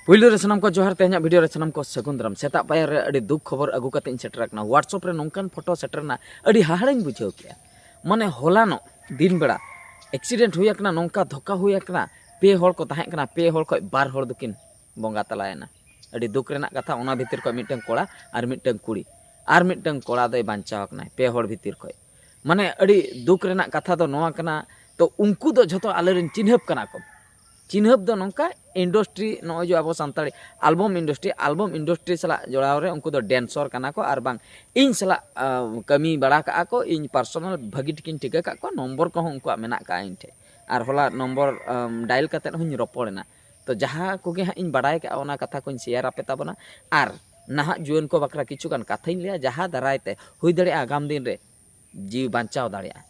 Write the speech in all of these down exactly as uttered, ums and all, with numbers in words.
ᱯᱩᱭᱞᱩ ᱨᱮ ᱥᱟᱱᱟᱢ ᱠᱚ ᱡᱚᱦᱟᱨ, ᱛᱮᱦᱮᱧᱟᱜ ᱵᱷᱤᱰᱤᱭᱳ ᱨᱮ ᱥᱟᱱᱟᱢ ᱠᱚ ᱥᱟᱹᱜᱩᱱ ᱫᱟᱨᱟᱢ᱾ ᱥᱮᱛᱟᱜ ᱯᱟᱭᱟᱨ ᱨᱮ ᱟᱹᱰᱤ ᱫᱩᱠ ᱠᱷᱚᱵᱚᱨ ᱟᱹᱜᱩ ᱠᱟᱛᱮ ᱤᱧ ᱥᱮᱴᱮᱨ ᱟᱠᱟᱱᱟ᱾ WhatsApp ᱨᱮ ᱱᱚᱝᱠᱟᱱ ᱯᱷᱳᱴᱳ ᱥᱮᱴᱮᱨ ᱮᱱᱟ, ᱟᱹᱰᱤ ᱦᱟᱦᱟᱲᱟᱧ ᱵᱩᱡᱷᱟᱹᱣ ᱠᱮᱜᱼᱟ᱾ ᱢᱟᱱᱮ ᱦᱚᱞᱟᱱᱚᱜ ᱫᱤᱱ ᱵᱮᱲᱟ ᱮᱠᱥᱤᱰᱮᱱᱴ ᱦᱩᱭ ᱟᱠᱟᱱᱟ, ᱱᱚᱝᱠᱟ ᱫᱷᱚᱠᱟ ᱦᱩᱭ ᱟᱠᱟᱱᱟ᱾ ᱯᱮ ᱦᱚᱲ ᱠᱚ ᱛᱟᱦᱮᱸ ᱠᱟᱱᱟ, ᱯᱮ ᱦᱚᱲ ᱠᱷᱚᱱ ᱵᱟᱨ ᱦᱚᱲ ᱫᱚᱠᱤᱱ ᱵᱚᱸᱜᱟ ᱛᱟᱞᱟᱭᱮᱱᱟ᱾ ᱟᱹᱰᱤ ᱫᱩᱠ ᱨᱮᱱᱟᱜ ᱠᱟᱛᱷᱟ, ᱚᱱᱟ ᱵᱷᱤᱛᱤᱨ ᱠᱷᱚᱱ ᱢᱤᱫᱴᱟᱝ ᱠᱚᱲᱟ ᱟᱨ ᱢᱤᱫᱴᱟᱝ ᱠᱩᱲᱤ, ᱟᱨ ᱢᱤᱫᱴᱟᱝ ᱠᱚᱲᱟ ᱫᱚᱭ ᱵᱟᱧᱪᱟᱣ ᱟᱠᱟᱱᱟᱭ ᱯᱮ ᱦᱚᱲ ᱵᱷᱤᱛᱤᱨ ᱠᱷᱚᱱ᱾ ᱢᱟᱱᱮ ᱟᱹᱰᱤ ᱫᱩᱠ ᱨᱮᱱᱟᱜ ᱠᱟᱛᱷᱟ ᱫᱚ ᱱᱚᱣᱟ ᱠᱟᱱᱟ, ᱛᱚ ᱩᱱᱠᱩ ᱫᱚ ᱡᱷᱚᱛᱚ ᱟᱞᱮᱨᱮᱱ ᱪᱤᱱᱦᱟᱹᱯ ᱠᱟᱱᱟ ᱠᱚ᱾ ᱪᱤᱱᱦᱟᱹᱯ ᱫᱚ ᱱᱚᱝᱠᱟ, ᱤᱱᱰᱟᱥᱴᱨᱤ, ᱱᱚᱜᱼᱚᱭ ᱡᱮ ᱟᱵᱚ Santali album industry, album industry ᱥᱟᱞᱟᱜ ᱡᱚᱲᱟᱣ ᱨᱮ ᱩᱱᱠᱩ ᱫᱚ ᱰᱮᱱᱥᱚᱨ ᱠᱟᱱᱟ ᱠᱚ, ᱟᱨ ᱵᱟᱝ ᱤᱧ ᱥᱟᱞᱟᱜ ᱟᱸ, ᱠᱟᱹᱢᱤ ᱵᱟᱲᱟ ᱠᱟᱜᱼᱟ ᱠᱚ, ᱤᱧ ᱯᱟᱨᱥᱚᱱᱟᱞ ᱵᱷᱟᱹᱜᱤ ᱴᱷᱤᱠᱤᱧ ᱴᱷᱤᱠᱟᱹ ᱠᱟᱜ ᱠᱚᱣᱟ, ᱱᱚᱢᱵᱚᱨ ᱠᱚᱦᱚᱸ ᱩᱱᱠᱩᱣᱟᱜ ᱢᱮᱱᱟᱜ ᱠᱟᱜᱼᱟ ᱤᱧ ᱴᱷᱮᱱ᱾ ᱟᱨ ᱦᱚᱞᱟ ᱱᱚᱢᱵᱚᱨ ᱰᱟᱭᱮᱞ ᱠᱟᱛᱮᱫ ᱦᱚᱸᱧ ᱨᱚᱯᱚᱲ ᱮᱱᱟ᱾ ᱛᱚ ᱡᱟᱦᱟᱸ ᱠᱚᱜᱮ ᱦᱟᱸᱜ ᱤᱧ ᱵᱟᱲᱟᱭ ᱠᱟᱜᱼᱟ, ᱚᱱᱟ ᱠᱟᱛᱷᱟ ᱠᱚᱧ ᱥᱮᱭᱟᱨ ᱟᱯᱮ ᱛᱟᱵᱚᱱᱟ᱾ ᱟᱨ ᱱᱟᱦᱟᱜ ᱡᱩᱣᱟᱹᱱ ᱠᱚ ᱵᱟᱠᱷᱨᱟ ᱠᱤᱪᱷᱩ ᱜᱟᱱ ᱠᱟᱛᱷᱟᱧ ᱞᱟᱹᱭᱟ, ᱡᱟᱦᱟᱸ ᱫᱟᱨᱟᱭ ᱛᱮ ᱦᱩᱭ ᱫᱟᱲᱮᱭᱟᱜᱼᱟ ᱟᱜᱟᱢ ᱫᱤᱱ ᱨᱮ ᱡᱤᱣᱤ ᱵᱟᱧᱪᱟᱣ ᱫᱟᱲᱮᱭᱟᱜᱼᱟ᱾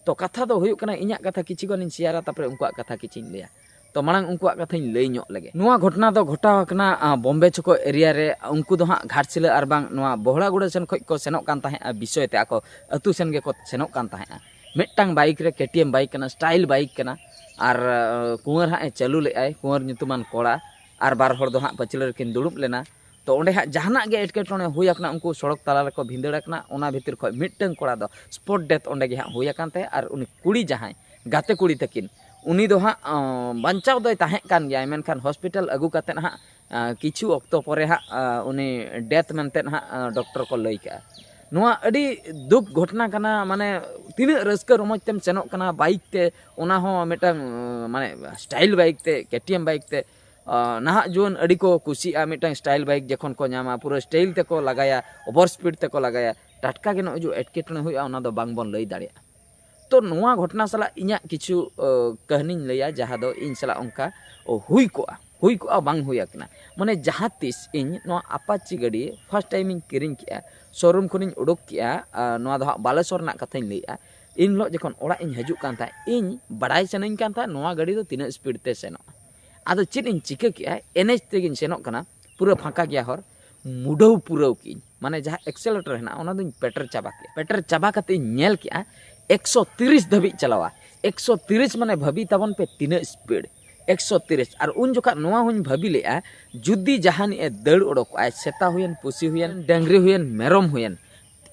ᱛᱚ ᱠᱟᱛᱷᱟ ᱫᱚ ᱦᱩᱭᱩᱜ ᱠᱟᱱᱟ, ᱤᱧᱟᱹᱜ ᱠᱟᱛᱷᱟ ᱠᱤᱪᱷᱩ ᱜᱟᱱᱤᱧ ᱥᱮᱭᱟᱨᱟ, ᱛᱟᱨᱯᱚᱨᱮ ᱩᱱᱠᱩᱣᱟᱜ ᱠᱟᱛᱷᱟ ᱠᱤᱪᱷᱩᱧ ᱞᱟᱹᱭᱟ᱾ ᱛᱚ ᱢᱟᱲᱟᱝ ᱩᱱᱠᱩᱣᱟᱜ ᱠᱟᱛᱷᱟᱧ ᱞᱟᱹᱭ ᱧᱚᱜ ᱞᱮᱜᱮ᱾ ᱱᱚᱣᱟ ᱜᱷᱚᱴᱚᱱᱟ ᱫᱚ ᱜᱷᱚᱴᱟᱣ ᱟᱠᱟᱱᱟ, ᱟᱸ, ᱵᱚᱢᱵᱮ ᱪᱷᱚᱠᱚ ᱮᱨᱤᱭᱟ ᱨᱮ᱾ ᱩᱱᱠᱩ ᱫᱚ ᱦᱟᱸᱜ ᱜᱷᱟᱴᱥᱤᱞᱟᱹ ᱟᱨ ᱵᱟᱝ ᱱᱚᱣᱟ ᱵᱚᱦᱲᱟᱜᱩᱲᱟᱹ ᱥᱮᱱ ᱠᱷᱚᱱ ᱠᱚ ᱥᱮᱱᱚᱜ ᱠᱟᱱ ᱛᱟᱦᱮᱸᱜᱼᱟ ᱵᱤᱥᱚᱭ ᱛᱮ, ᱟᱠᱚ ᱟᱹᱛᱩ ᱥᱮᱱ ᱜᱮᱠᱚ ᱥᱮᱱᱚᱜ ᱠᱟᱱ ᱛᱟᱦᱮᱸᱜᱼᱟ᱾ ᱢᱤᱫᱴᱟᱝ ᱵᱟᱭᱤᱠ ᱨᱮ, ᱠᱮᱴᱤᱮᱢ ᱵᱟᱭᱤᱠ ᱠᱟᱱᱟ, ᱥᱴᱟᱭᱤᱞ ᱵᱟᱭᱤᱠ ᱠᱟᱱᱟ, ᱟᱨ ᱟᱸ, ᱠᱩᱸᱣᱟᱹᱨ ᱦᱟᱸᱜ ᱮ ᱪᱟᱹᱞᱩ ᱞᱮᱜᱼᱟᱭ, ᱠᱩᱸᱣᱟᱹᱨ ᱧᱩᱛᱩᱢᱟᱱ ᱠᱚᱲᱟ, ᱟᱨ ᱵᱟᱨ ᱦᱚᱲ ᱫᱚ ᱦᱟᱸᱜ ᱯᱟᱹᱪᱷᱞᱟᱹ ᱨᱮᱠᱤᱱ ᱫᱩᱲᱩᱵ ᱞᱮᱱᱟ᱾ ᱛᱚ ᱚᱸᱰᱮ ᱦᱟᱸᱜ ᱡᱟᱦᱟᱱᱟᱜ ᱜᱮ ᱮᱴᱠᱮᱴᱚᱬᱮ ᱦᱩᱭ ᱟᱠᱟᱱᱟ, ᱩᱱᱠᱩ ᱥᱚᱲᱚᱠ ᱛᱟᱞᱟ ᱨᱮᱠᱚ ᱵᱷᱤᱸᱫᱟᱹᱲ ᱟᱠᱟᱱᱟ᱾ ᱚᱱᱟ ᱵᱷᱤᱛᱤᱨ ᱠᱷᱚᱱ ᱢᱤᱫᱴᱟᱝ ᱠᱚᱲᱟ ᱫᱚ ᱥᱯᱚᱴ ᱰᱮᱛᱷ ᱚᱸᱰᱮ ᱜᱮ ᱦᱟᱸᱜ ᱦᱩᱭ ᱟᱠᱟᱱ ᱛᱟᱭᱟ, ᱟᱨ ᱩᱱᱤ ᱠᱩᱲᱤ ᱡᱟᱦᱟᱸᱭ ᱜᱟᱛᱮ ᱠᱩᱲᱤ ᱛᱟᱹᱠᱤᱱ, ᱩᱱᱤ ᱫᱚ ᱦᱟᱸᱜ, ᱟᱸ, ᱵᱟᱧᱪᱟᱣ ᱫᱚᱭ ᱛᱟᱦᱮᱸ ᱠᱟᱱ ᱜᱮᱭᱟ, ᱢᱮᱱᱠᱷᱟᱱ ᱦᱚᱥᱯᱤᱴᱟᱞ ᱟᱹᱜᱩ ᱠᱟᱛᱮᱫ ᱦᱟᱸᱜ, ᱟᱸ, ᱠᱤᱪᱷᱩ ᱚᱠᱛᱚ ᱯᱚᱨᱮ ᱦᱟᱸᱜ, ᱟᱸ, ᱩᱱᱤ ᱰᱮᱛᱷ ᱢᱮᱱᱛᱮ ᱦᱟᱸᱜ, ᱟᱸ, ᱰᱚᱠᱴᱚᱨ ᱠᱚ ᱞᱟᱹᱭ ᱠᱟᱜᱼᱟ᱾ ᱱᱚᱣᱟ ᱟᱹᱰᱤ ᱫᱩᱠ ᱜᱷᱚᱴᱚᱱᱟ ᱠᱟᱱᱟ᱾ ᱢᱟᱱᱮ ᱛᱤᱱᱟᱹᱜ ᱨᱟᱹᱥᱠᱟᱹ ᱨᱚᱢᱚᱡᱽ ᱛᱮᱢ ᱥᱮᱱᱚᱜ ᱠᱟᱱᱟ ᱵᱟᱭᱤᱠ ᱛᱮ, ᱚᱱᱟ ᱦᱚᱸ ᱢᱤᱫᱴᱟᱝ, ᱟᱸ, ᱢᱟᱱᱮ ᱥᱴᱟᱭᱤᱞ ᱵᱟᱭᱤᱠ ᱛᱮ, ᱠᱮᱴᱤᱮᱢ ᱵᱟᱭᱤᱠ ᱛᱮ᱾ ᱟᱸ, ᱱᱟᱦᱟᱜ ᱡᱩᱣᱟᱹᱱ ᱟᱹᱰᱤ ᱠᱚ ᱠᱩᱥᱤᱭᱟᱜᱼᱟ, ᱢᱤᱫᱴᱟᱝ ᱥᱴᱟᱭᱤᱞ ᱵᱟᱭᱤᱠ ᱡᱚᱠᱷᱚᱱ ᱠᱚ ᱧᱟᱢᱟ, ᱯᱩᱨᱟᱹ ᱥᱴᱟᱭᱤᱞ ᱛᱮᱠᱚ ᱞᱟᱜᱟᱭᱟ, ᱳᱵᱷᱟᱨ ᱥᱯᱤᱰ ᱛᱮᱠᱚ ᱞᱟᱜᱟᱭᱟ᱾ ᱴᱟᱴᱠᱟ ᱜᱮ ᱱᱚᱜᱼᱚᱭ ᱡᱮ ᱮᱴᱠᱮᱴᱚᱬᱮ ᱦᱩᱭᱩᱜᱼᱟ, ᱚᱱᱟ ᱫᱚ ᱵᱟᱝ ᱵᱚᱱ ᱞᱟᱹᱭ ᱫᱟᱲᱮᱭᱟᱜᱼᱟ᱾ ᱛᱚ ᱱᱚᱣᱟ ᱜᱷᱚᱴᱚᱱᱟ ᱥᱟᱞᱟᱜ ᱤᱧᱟᱹᱜ ᱠᱤᱪᱷᱩ, ᱟᱸ, ᱠᱟᱹᱦᱱᱤᱧ ᱞᱟᱹᱭᱟ, ᱡᱟᱦᱟᱸ ᱫᱚ ᱤᱧ ᱥᱟᱞᱟᱜ ᱚᱱᱠᱟ ᱦᱩᱭ ᱠᱚᱜᱼᱟ, ᱦᱩᱭ ᱠᱚᱜᱼᱟ, ᱵᱟᱝ ᱦᱩᱭ ᱟᱠᱟᱱᱟ᱾ ᱢᱟᱱᱮ ᱡᱟᱦᱟᱸ ᱛᱤᱥ ᱤᱧ ᱱᱚᱣᱟ ᱟᱯᱟᱪᱤ ᱜᱟᱹᱰᱤ ᱯᱷᱟᱥᱴ ᱴᱟᱭᱤᱢ ᱤᱧ ᱠᱤᱨᱤᱧ ᱠᱮᱜᱼᱟ, ᱥᱳᱨᱩᱢ ᱠᱷᱚᱱᱤᱧ ᱩᱰᱩᱠ ᱠᱮᱜᱼᱟ, ᱟᱨ ᱱᱚᱣᱟ ᱫᱚ ᱦᱟᱸᱜ ᱵᱟᱞᱮᱥᱚᱨ ᱨᱮᱱᱟᱜ ᱠᱟᱛᱷᱟᱧ ᱞᱟᱹᱭᱮᱜᱼᱟ᱾ ᱤᱱ ᱦᱤᱞᱳᱜ ᱡᱚᱠᱷᱚᱱ ᱚᱲᱟᱜ ᱤᱧ ᱦᱤᱡᱩᱜ ᱠᱟᱱ ᱛᱟᱦᱮᱸᱫ, ᱤᱧ ᱵᱟᱲᱟᱭ ᱥᱟᱱᱟᱧ ᱠᱟᱱ ᱛᱟᱦᱮᱸᱫ ᱱᱚᱣᱟ ᱜᱟᱹᱰᱤ ᱫᱚ ᱛᱤᱱᱟᱹᱜ ᱥᱯᱤᱰ ᱛᱮ ᱥᱮᱱᱚᱜᱼᱟ᱾ ᱟᱫᱚ ᱪᱮᱫ ᱤᱧ ᱪᱤᱠᱟᱹ ᱠᱮᱜᱼᱟ, ᱮᱱ ᱮᱭᱤᱪ ᱛᱮᱜᱤᱧ ᱥᱮᱱᱚᱜ ᱠᱟᱱᱟ, ᱯᱩᱨᱟᱹ ᱯᱷᱟᱸᱠᱟ ᱜᱮᱭᱟ ᱦᱚᱨ, ᱢᱩᱰᱟᱹᱣ ᱯᱩᱨᱟᱹᱣ ᱠᱮᱜᱼᱤᱧ᱾ ᱢᱟᱱᱮ ᱡᱟᱦᱟᱸ ᱮᱠᱥᱮᱞᱮᱴᱟᱨ ᱦᱮᱱᱟᱜᱼᱟ, ᱚᱱᱟ ᱫᱚᱧ ᱯᱮᱴᱮᱨ ᱪᱟᱵᱟ ᱠᱮᱜᱼᱟ᱾ ᱯᱮᱴᱮᱨ ᱪᱟᱵᱟ ᱠᱟᱛᱮ ᱤᱧ ᱧᱮᱞ ᱠᱮᱜᱼᱟ ᱮᱠᱥᱚ ᱛᱤᱨᱤᱥ ᱫᱷᱟᱹᱵᱤᱡ ᱪᱟᱞᱟᱣᱟ᱾ ᱮᱠᱥᱚ ᱛᱤᱨᱤᱥ ᱢᱟᱱᱮ ᱵᱷᱟᱹᱵᱤ ᱛᱟᱵᱚᱱ ᱯᱮ ᱛᱤᱱᱟᱹᱜ ᱥᱯᱤᱰ᱾ ᱮᱠᱥᱚ ᱛᱤᱨᱤᱥ᱾ ᱟᱨ ᱩᱱ ᱡᱚᱠᱷᱟᱜ ᱱᱚᱣᱟ ᱦᱚᱸᱧ ᱵᱷᱟᱹᱵᱤ ᱞᱮᱫᱼᱟ, ᱡᱩᱫᱤ ᱡᱟᱦᱟᱱᱤᱡ ᱮ ᱫᱟᱹᱲ ᱚᱰᱚᱠᱚᱜᱼᱟᱭ, ᱥᱮᱛᱟ ᱦᱩᱭᱮᱱ, ᱯᱩᱥᱤ ᱦᱩᱭᱮᱱ, ᱰᱟᱹᱝᱨᱤ ᱦᱩᱭᱮᱱ, ᱢᱮᱨᱚᱢ ᱦᱩᱭᱮᱱ,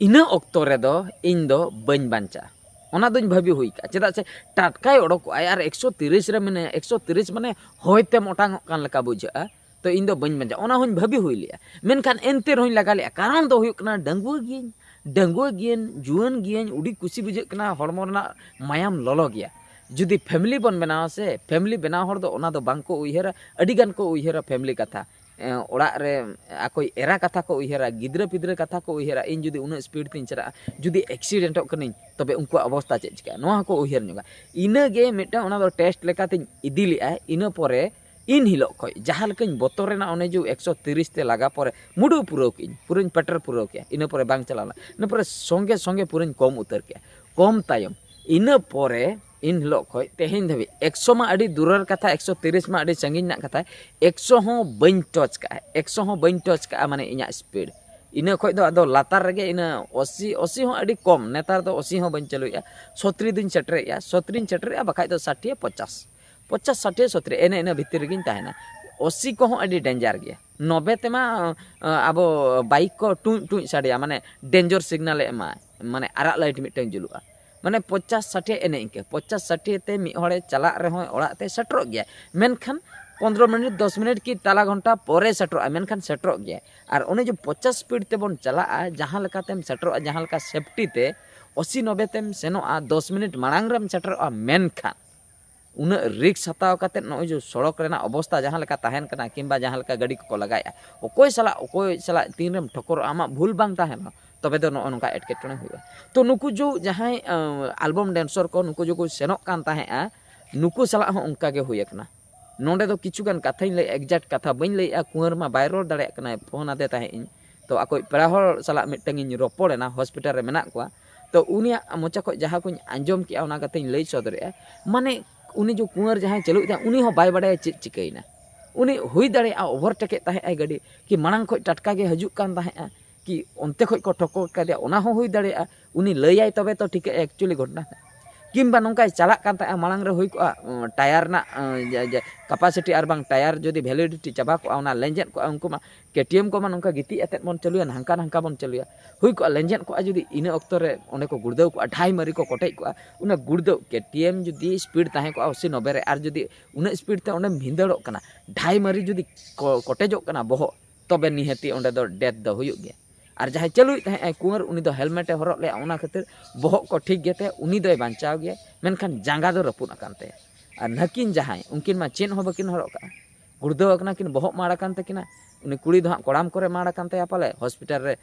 ᱤᱱᱟᱹ ᱚᱠᱛᱚ ᱨᱮᱫᱚ ᱤᱧ ᱫᱚ ᱵᱟᱹᱧ ᱵᱟᱧᱪᱟᱜᱼᱟ᱾ ᱚᱱᱟ ᱫᱚᱧ ᱵᱷᱟᱹᱵᱤ ᱦᱩᱭ ᱠᱟᱜᱼᱟ᱾ ᱪᱮᱫᱟᱜ ᱥᱮ ᱴᱟᱴᱠᱟᱭ ᱚᱰᱚᱠᱚᱜᱼᱟᱭ ᱟᱨ ᱮᱠᱥᱚ ᱛᱤᱨᱤᱥ ᱨᱮ ᱢᱮᱱᱟᱭᱟ, ᱮᱠᱥᱚ ᱛᱤᱨᱤᱥ ᱢᱟᱱᱮ ᱦᱚᱭ ᱛᱮᱢ ᱚᱴᱟᱝᱚᱜ ᱠᱟᱱ ᱞᱮᱠᱟ ᱵᱩᱡᱷᱟᱹᱜᱼᱟ᱾ ᱛᱚ ᱤᱧ ᱫᱚ ᱵᱟᱹᱧ ᱵᱟᱧᱪᱟᱜᱼᱟ, ᱚᱱᱟ ᱦᱚᱸᱧ ᱵᱷᱟᱹᱵᱤ ᱦᱩᱭ ᱞᱮᱜᱼᱟ᱾ ᱢᱮᱱᱠᱷᱟᱱ ᱮᱱᱛᱮ ᱨᱮᱦᱚᱸᱧ ᱞᱟᱜᱟ ᱞᱮᱜᱼᱟ, ᱠᱟᱨᱚᱱ ᱫᱚ ᱦᱩᱭᱩᱜ ᱠᱟᱱᱟ ᱰᱟᱺᱜᱩᱣᱟᱹ ᱜᱤᱭᱟᱹᱧ, ᱰᱟᱺᱜᱩᱣᱟᱹ ᱜᱤᱭᱟᱹᱧ, ᱡᱩᱣᱟᱹᱱ ᱜᱤᱭᱟᱹᱧ, ᱟᱹᱰᱤ ᱠᱩᱥᱤ ᱵᱩᱡᱷᱟᱹᱜ ᱠᱟᱱᱟ, ᱦᱚᱲᱢᱚ ᱨᱮᱱᱟᱜ ᱢᱟᱭᱟᱢ ᱞᱚᱞᱚ ᱜᱮᱭᱟ᱾ ᱡᱩᱫᱤ ᱯᱷᱮᱢᱤᱞᱤ ᱵᱚᱱ ᱵᱮᱱᱟᱣᱟ ᱥᱮ, ᱯᱷᱮᱢᱤᱞᱤ ᱵᱮᱱᱟᱣ ᱦᱚᱲ ᱫᱚ ᱚᱱᱟ ᱫᱚ ᱵᱟᱝ ᱠᱚ ᱩᱭᱦᱟᱹᱨᱟ, ᱟᱹᱰᱤ ᱜᱟᱱ ᱠᱚ ᱩᱭᱦᱟᱹᱨᱟ ᱯᱷᱮᱢᱤᱞᱤ ᱠᱟᱛᱷᱟ᱾ ᱮᱸ, ᱚᱲᱟᱜ ᱨᱮ ᱟᱠᱚᱭ ᱮᱨᱟ ᱠᱟᱛᱷᱟ ᱠᱚ ᱩᱭᱦᱟᱹᱨᱟ, ᱜᱤᱫᱽᱨᱟᱹ ᱯᱤᱫᱽᱨᱟᱹ ᱠᱟᱛᱷᱟ ᱠᱚ ᱩᱭᱦᱟᱹᱨᱟ, ᱤᱧ ᱡᱩᱫᱤ ᱩᱱᱟᱹᱜ ᱥᱯᱤᱰ ᱛᱤᱧ ᱪᱟᱞᱟᱜᱼᱟ, ᱡᱩᱫᱤ ᱮᱠᱥᱤᱰᱮᱱᱴᱚᱜ ᱠᱟᱹᱱᱟᱹᱧ, ᱛᱚᱵᱮ ᱩᱱᱠᱩᱣᱟᱜ ᱚᱵᱚᱥᱛᱟ ᱪᱮᱫ ᱪᱤᱠᱟᱹᱜᱼᱟ, ᱱᱚᱣᱟ ᱦᱚᱸᱠᱚ ᱩᱭᱦᱟᱹᱨ ᱧᱚᱜᱟ᱾ ᱤᱱᱟᱹᱜᱮ ᱢᱤᱫᱴᱟᱝ ᱚᱱᱟ ᱫᱚ ᱴᱮᱥᱴ ᱞᱮᱠᱟᱛᱤᱧ ᱤᱫᱤ ᱞᱮᱜᱼᱟ᱾ ᱤᱱᱟᱹ ᱯᱚᱨᱮ ᱤᱱ ᱦᱤᱞᱳᱜ ᱠᱷᱚᱡ ᱡᱟᱦᱟᱸ ᱞᱮᱠᱟᱧ ᱵᱚᱛᱚᱨ ᱮᱱᱟ, ᱚᱱᱮ ᱡᱮ ᱮᱠᱥᱚ ᱛᱤᱨᱤᱥ ᱛᱮ ᱞᱟᱜᱟ ᱯᱚᱨᱮ ᱢᱩᱰᱩ ᱯᱩᱨᱟᱹᱣ ᱠᱮᱜᱼᱟᱹᱧ, ᱯᱩᱨᱟᱹᱧ ᱯᱮᱴᱮᱨ ᱯᱩᱨᱟᱹᱣ ᱠᱮᱜᱼᱟ᱾ ᱤᱱᱟᱹ ᱯᱚᱨᱮ ᱵᱟᱝ ᱪᱟᱞᱟᱣ ᱞᱮᱱᱟ᱾ ᱤᱱᱟᱹ ᱯᱚᱨᱮ ᱥᱚᱸᱜᱮ ᱥᱚᱸᱜᱮ ᱯᱩᱨᱟᱹᱧ ᱠᱚᱢ ᱩᱛᱟᱹᱨ ᱠᱮᱜᱼᱟ᱾ ᱠᱚᱢ ᱛᱟᱭᱚᱢ ᱤᱱᱟᱹ ᱯᱚᱨᱮ ᱤᱱ ᱦᱤᱞᱳᱜ ᱠᱷᱚᱡ ᱛᱮᱦᱮᱧ ᱫᱷᱟᱹᱵᱤᱡ ᱮᱠᱥᱚ ᱢᱟ ᱟᱹᱰᱤ ᱫᱩᱨᱟᱹᱨ ᱠᱟᱛᱷᱟ, ᱮᱠᱥᱚ ᱛᱤᱨᱤᱥ ᱢᱟ ᱟᱹᱰᱤ ᱥᱟᱺᱜᱤᱧ ᱨᱮᱱᱟᱜ ᱠᱟᱛᱷᱟ, ᱮᱠᱥᱚ ᱦᱚᱸ ᱵᱟᱹᱧ ᱴᱚᱪ ᱠᱟᱜᱼᱟ, ᱮᱠᱥᱚ ᱦᱚᱸ ᱵᱟᱹᱧ ᱴᱚᱪ ᱠᱟᱜᱼᱟ, ᱢᱟᱱᱮ ᱤᱧᱟᱹᱜ ᱥᱯᱤᱰ᱾ ᱤᱱᱟᱹ ᱠᱷᱚᱡ ᱫᱚ ᱟᱫᱚ ᱞᱟᱛᱟᱨ ᱨᱮᱜᱮ, ᱤᱱᱟᱹ ᱟᱥᱤ, ᱟᱥᱤ ᱦᱚᱸ ᱟᱹᱰᱤ ᱠᱚᱢ, ᱱᱮᱛᱟᱨ ᱫᱚ ᱟᱥᱤ ᱦᱚᱸ ᱵᱟᱹᱧ ᱪᱟᱹᱞᱩᱭᱮᱫᱼᱟ, ᱥᱚᱛᱨᱤ ᱫᱩᱧ ᱥᱮᱴᱮᱨᱮᱫᱼᱟ, ᱥᱚᱛᱨᱤᱧ ᱥᱮᱴᱮᱨᱮᱫᱼᱟ, ᱵᱟᱠᱷᱟᱡ ᱫᱚ ᱥᱟᱴᱷᱤᱭᱟᱹ, ᱯᱚᱪᱟᱥ, ᱯᱚᱪᱟᱥ, ᱥᱟᱴᱷᱤᱭᱟᱹ, ᱥᱚᱛᱨᱤ, ᱮᱱᱮ ᱤᱱᱟᱹ ᱵᱷᱤᱛᱤᱨ ᱨᱮᱜᱮᱧ ᱛᱟᱦᱮᱱᱟ᱾ ᱟᱥᱤ ᱠᱚᱦᱚᱸ ᱟᱹᱰᱤ ᱰᱮᱧᱡᱟᱨ ᱜᱮᱭᱟ᱾ ᱱᱚᱵᱮ ᱛᱮᱢᱟ, ᱟᱸ, ᱟᱵᱚ ᱵᱟᱭᱤᱠ ᱠᱚ ᱴᱩᱸᱡ ᱴᱩᱸᱡ ᱥᱟᱰᱮᱭᱟ, ᱢᱟᱱᱮ ᱰᱮᱧᱡᱚᱨ ᱥᱤᱜᱽᱱᱟᱞᱮ ᱮᱢᱟ, ᱢᱟᱱᱮ ᱟᱨᱟᱜ ᱞᱟᱭᱤᱴ ᱢᱤᱫᱴᱟᱝ ᱡᱩᱞᱩᱜᱼᱟ᱾ ᱢᱟᱱᱮ ᱯᱚᱪᱟᱥ ᱥᱟᱴᱷᱤᱭᱟᱹ ᱮᱱᱮ ᱤᱱᱠᱟᱹ, ᱯᱚᱪᱟᱥ ᱥᱟᱴᱷᱤᱭᱟᱹ ᱛᱮ ᱢᱤᱫ ᱦᱚᱲᱮ ᱪᱟᱞᱟᱜ ᱨᱮᱦᱚᱸ ᱚᱲᱟᱜ ᱛᱮ ᱥᱮᱴᱮᱨᱚᱜ ᱜᱮᱭᱟᱭ, ᱢᱮᱱᱠᱷᱟᱱ ᱯᱚᱱᱫᱽᱨᱚ ᱢᱤᱱᱤᱴ, ᱫᱚᱥ ᱢᱤᱱᱤᱴ ᱠᱤ ᱛᱟᱞᱟ ᱜᱷᱚᱱᱴᱟ ᱯᱚᱨᱮ ᱥᱮᱴᱮᱨᱚᱜᱼᱟ, ᱢᱮᱱᱠᱷᱟᱱ ᱥᱮᱴᱮᱨᱚᱜ ᱜᱮᱭᱟᱭ᱾ ᱟᱨ ᱚᱱᱮ ᱡᱮ ᱯᱚᱪᱟᱥ ᱥᱯᱤᱰ ᱛᱮᱵᱚᱱ ᱪᱟᱞᱟᱜᱼᱟ, ᱡᱟᱦᱟᱸ ᱞᱮᱠᱟᱛᱮᱢ ᱥᱮᱴᱮᱨᱚᱜᱼᱟ, ᱡᱟᱦᱟᱸ ᱞᱮᱠᱟ ᱥᱮᱯᱴᱤ ᱛᱮ, ᱟᱥᱤ ᱱᱚᱵᱮ ᱛᱮᱢ ᱥᱮᱱᱚᱜᱼᱟ, ᱫᱚᱥ ᱢᱤᱱᱤᱴ ᱢᱟᱲᱟᱝ ᱨᱮᱢ ᱥᱮᱴᱮᱨᱚᱜᱼᱟ, ᱢᱮᱱᱠᱷᱟᱱ ᱩᱱᱟᱹᱜ ᱨᱤᱠᱥ ᱦᱟᱛᱟᱣ ᱠᱟᱛᱮᱫ ᱱᱚᱜᱼᱚᱭ ᱡᱮ ᱥᱚᱲᱚᱠ ᱨᱮᱱᱟᱜ ᱚᱵᱚᱥᱛᱟ ᱡᱟᱦᱟᱸ ᱞᱮᱠᱟ ᱛᱟᱦᱮᱱ ᱠᱟᱱᱟ, ᱠᱤᱝᱵᱟ ᱡᱟᱦᱟᱸ ᱞᱮᱠᱟ ᱜᱟᱹᱰᱤ ᱠᱚᱠᱚ ᱞᱟᱜᱟᱭᱮᱫᱼᱟ, ᱚᱠᱚᱭ ᱥᱟᱞᱟᱜ ᱚᱠᱚᱭ ᱥᱟᱞᱟᱜ ᱛᱤᱱᱨᱮᱢ ᱴᱷᱚᱠᱚᱨᱚᱜᱼᱟ, ᱟᱢᱟᱜ ᱵᱷᱩᱞ ᱵᱟᱝ ᱛᱟᱦᱮᱱᱟ, ᱛᱚᱵᱮ ᱫᱚ ᱱᱚᱜᱼᱚ ᱱᱚᱝᱠᱟ ᱮᱴᱠᱮᱴᱚᱬᱮ ᱦᱩᱭᱩᱜᱼᱟ᱾ ᱛᱚ ᱱᱩᱠᱩ ᱡᱚ ᱡᱟᱦᱟᱸᱭ, ᱟᱸ, ᱟᱞᱵᱚᱢ ᱰᱮᱱᱥᱚᱨ ᱠᱚ, ᱱᱩᱠᱩ ᱡᱚᱠᱚ ᱥᱮᱱᱚᱜ ᱠᱟᱱ ᱛᱟᱦᱮᱸᱫᱼᱟ, ᱱᱩᱠᱩ ᱥᱟᱞᱟᱜ ᱦᱚᱸ ᱚᱱᱠᱟ ᱜᱮ ᱦᱩᱭ ᱟᱠᱟᱱᱟ᱾ ᱱᱚᱰᱮ ᱫᱚ ᱠᱤᱪᱷᱩ ᱜᱟᱱ ᱠᱟᱛᱷᱟᱧ ᱞᱟᱹᱭ, exact ᱠᱟᱛᱷᱟ ᱵᱟᱹᱧ ᱞᱟᱹᱭᱮᱫᱼᱟ, ᱠᱩᱸᱣᱟᱹᱨ ᱢᱟ ᱵᱟᱭ ᱨᱚᱲ ᱫᱟᱲᱮᱭᱟᱜ ᱠᱟᱱᱟᱭ, ᱯᱷᱳᱱ ᱟᱫᱮ ᱛᱟᱦᱮᱸᱫ ᱤᱧ᱾ ᱛᱚ ᱟᱠᱚᱭᱤᱡ ᱯᱮᱲᱟ ᱦᱚᱲ ᱥᱟᱞᱟᱜ ᱢᱤᱫᱴᱟᱝ ᱤᱧ ᱨᱚᱯᱚᱲ ᱮᱱᱟ, ᱦᱚᱥᱯᱤᱴᱟᱞ ᱨᱮ ᱢᱮᱱᱟᱜ ᱠᱚᱣᱟ᱾ ᱛᱚ ᱩᱱᱤᱭᱟᱜ ᱢᱚᱪᱟ ᱠᱷᱚᱱ ᱡᱟᱦᱟᱸ ᱠᱚᱧ ᱟᱸᱡᱚᱢ ᱠᱮᱜᱼᱟ, ᱚᱱᱟ ᱠᱟᱛᱷᱟᱧ ᱞᱟᱹᱭ ᱥᱚᱫᱚᱨᱮᱜᱼᱟ᱾ ᱢᱟᱱᱮ ᱩᱱᱤ ᱡᱮ ᱠᱩᱸᱣᱟᱹᱨ ᱡᱟᱦᱟᱸᱭ ᱪᱟᱹᱞᱩᱭᱮᱫ ᱛᱟᱦᱮᱸᱫ, ᱩᱱᱤ ᱦᱚᱸ ᱵᱟᱭ ᱵᱟᱰᱟᱭᱟ ᱪᱮᱫ ᱪᱤᱠᱟᱹᱭᱮᱱᱟ᱾ ᱩᱱᱤ ᱦᱩᱭ ᱫᱟᱲᱮᱭᱟᱜᱼᱟ ᱳᱵᱷᱟᱨᱴᱮᱠᱮᱫ ᱛᱟᱦᱮᱸᱫ ᱟᱭ ᱜᱟᱹᱰᱤ, ᱠᱤ ᱢᱟᱲᱟᱝ ᱠᱷᱚᱱ ᱴᱟᱴᱠᱟ ᱜᱮ ᱦᱤᱡᱩᱜ ᱠᱟᱱ ᱛᱟᱦᱮᱸᱫᱼᱟ, ᱠᱤ ᱚᱱᱛᱮ ᱠᱷᱚᱱ ᱠᱚ ᱴᱷᱚᱠᱚᱨ ᱠᱟᱫᱮᱭᱟ, ᱚᱱᱟ ᱦᱚᱸ ᱦᱩᱭ ᱫᱟᱲᱮᱭᱟᱜᱼᱟ᱾ ᱩᱱᱤ ᱞᱟᱹᱭᱟᱭ ᱛᱚᱵᱮ ᱛᱚ ᱴᱷᱤᱠᱟᱹᱜᱼᱟ ᱮᱠᱪᱩᱭᱮᱞᱤ ᱜᱷᱚᱴᱚᱱᱟ᱾ ᱠᱤᱝᱵᱟ ᱱᱚᱝᱠᱟᱭ ᱪᱟᱞᱟᱜ ᱠᱟᱱ ᱛᱟᱦᱮᱸᱫᱼᱟ, ᱢᱟᱲᱟᱝ ᱨᱮ ᱦᱩᱭ ᱠᱚᱜᱼᱟ ᱴᱟᱭᱟᱨ ᱨᱮᱱᱟᱜ ᱠᱮᱯᱟᱥᱤᱴᱤ ᱟᱨ ᱵᱟᱝ ᱴᱟᱭᱟᱨ ᱡᱩᱫᱤ ᱵᱷᱮᱞᱤᱰᱤᱴᱤ ᱪᱟᱵᱟ ᱠᱚᱜᱼᱟ, ᱚᱱᱟ ᱞᱮᱸᱡᱮᱫ ᱠᱚᱜᱼᱟ, ᱩᱱᱠᱩ ᱢᱟ ᱠᱮᱴᱤᱮᱢ ᱠᱚᱢᱟ ᱱᱚᱝᱠᱟ ᱜᱤᱛᱤᱡ ᱟᱛᱮᱫ ᱵᱚᱱ ᱪᱟᱹᱞᱩᱭᱟ, ᱱᱟᱝᱠᱟ ᱱᱟᱝᱠᱟ ᱵᱚᱱ ᱪᱟᱹᱞᱩᱭᱟ, ᱦᱩᱭ ᱠᱚᱜᱼᱟ ᱞᱮᱸᱡᱮᱫ ᱠᱚᱜᱼᱟ᱾ ᱡᱩᱫᱤ ᱤᱱᱟᱹ ᱚᱠᱛᱚ ᱨᱮ ᱚᱸᱰᱮ ᱠᱚ ᱜᱩᱲᱫᱟᱹᱣ ᱠᱚᱜᱼᱟ, ᱰᱷᱟᱭ ᱢᱟᱹᱨᱤ ᱠᱚ ᱠᱚᱴᱮᱡ ᱠᱚᱜᱼᱟ, ᱚᱱᱟ ᱜᱩᱲᱫᱟᱹᱣ ᱠᱮᱴᱤᱮᱢ ᱡᱩᱫᱤ ᱥᱯᱤᱰ ᱛᱟᱦᱮᱸ ᱠᱚᱜᱼᱟ ᱟᱥᱤ ᱱᱚᱵᱵᱮ ᱨᱮ, ᱟᱨ ᱡᱩᱫᱤ ᱩᱱᱟᱹᱜ ᱥᱯᱤᱰ ᱛᱮ ᱚᱸᱰᱮᱢ ᱵᱷᱤᱸᱫᱟᱹᱲᱚᱜ ᱠᱟᱱᱟ, ᱰᱷᱟᱭ ᱢᱟᱹᱨᱤ ᱡᱩᱫᱤ ᱠᱚ- ᱠᱚᱴᱮᱡᱚᱜ ᱠᱟᱱᱟ ᱵᱚᱦᱚᱜ, ᱛᱚᱵᱮ ᱱᱤᱦᱟᱹᱛᱤ ᱚᱸᱰᱮ ᱫᱚ ᱰᱮᱛᱷ ᱫᱚ ᱦᱩᱭᱩᱜ ᱜᱮᱭᱟ᱾ ᱟᱨ ᱡᱟᱦᱟᱸᱭ ᱪᱟᱹᱞᱩᱭᱮᱫ ᱛᱟᱦᱮᱸᱫ ᱟᱭ ᱠᱩᱸᱣᱟᱨ, ᱩᱱᱤ ᱫᱚ ᱦᱮᱞᱢᱮᱴ ᱮ ᱦᱚᱨᱚᱜ ᱞᱮᱫᱼᱟ, ᱚᱱᱟ ᱠᱷᱟᱹᱛᱤᱨ ᱵᱚᱦᱚᱜ ᱠᱚ ᱴᱷᱤᱠ ᱜᱮᱛᱮ ᱩᱱᱤ ᱫᱚᱭ ᱵᱟᱧᱪᱟᱣ ᱜᱮᱭᱟᱭ, ᱢᱮᱱᱠᱷᱟᱱ ᱡᱟᱸᱜᱟ ᱫᱚ ᱨᱟᱹᱯᱩᱫ ᱟᱠᱟᱱ ᱛᱟᱭᱟ᱾ ᱟᱨ ᱱᱟᱹᱠᱤᱱ ᱡᱟᱦᱟᱸᱭ, ᱩᱱᱠᱤᱱ ᱢᱟ ᱪᱮᱫ ᱦᱚᱸ ᱵᱟᱹᱠᱤᱱ ᱦᱚᱨᱚᱜ ᱠᱟᱜᱼᱟ, ᱜᱩᱲᱫᱟᱹᱣ ᱟᱠᱟᱱᱟ ᱠᱤᱱ, ᱵᱚᱦᱚᱜ ᱢᱟᱲ ᱟᱠᱟᱱ ᱛᱟᱹᱠᱤᱱᱟ᱾ ᱩᱱᱤ ᱠᱩᱲᱤ ᱫᱚ ᱦᱟᱸᱜ ᱠᱚᱲᱟᱢ ᱠᱚᱨᱮ ᱢᱟᱲ ᱟᱠᱟᱱ ᱛᱟᱭᱟ ᱯᱟᱞᱮ, ᱦᱚᱥᱯᱤᱴᱟᱞ ᱨᱮ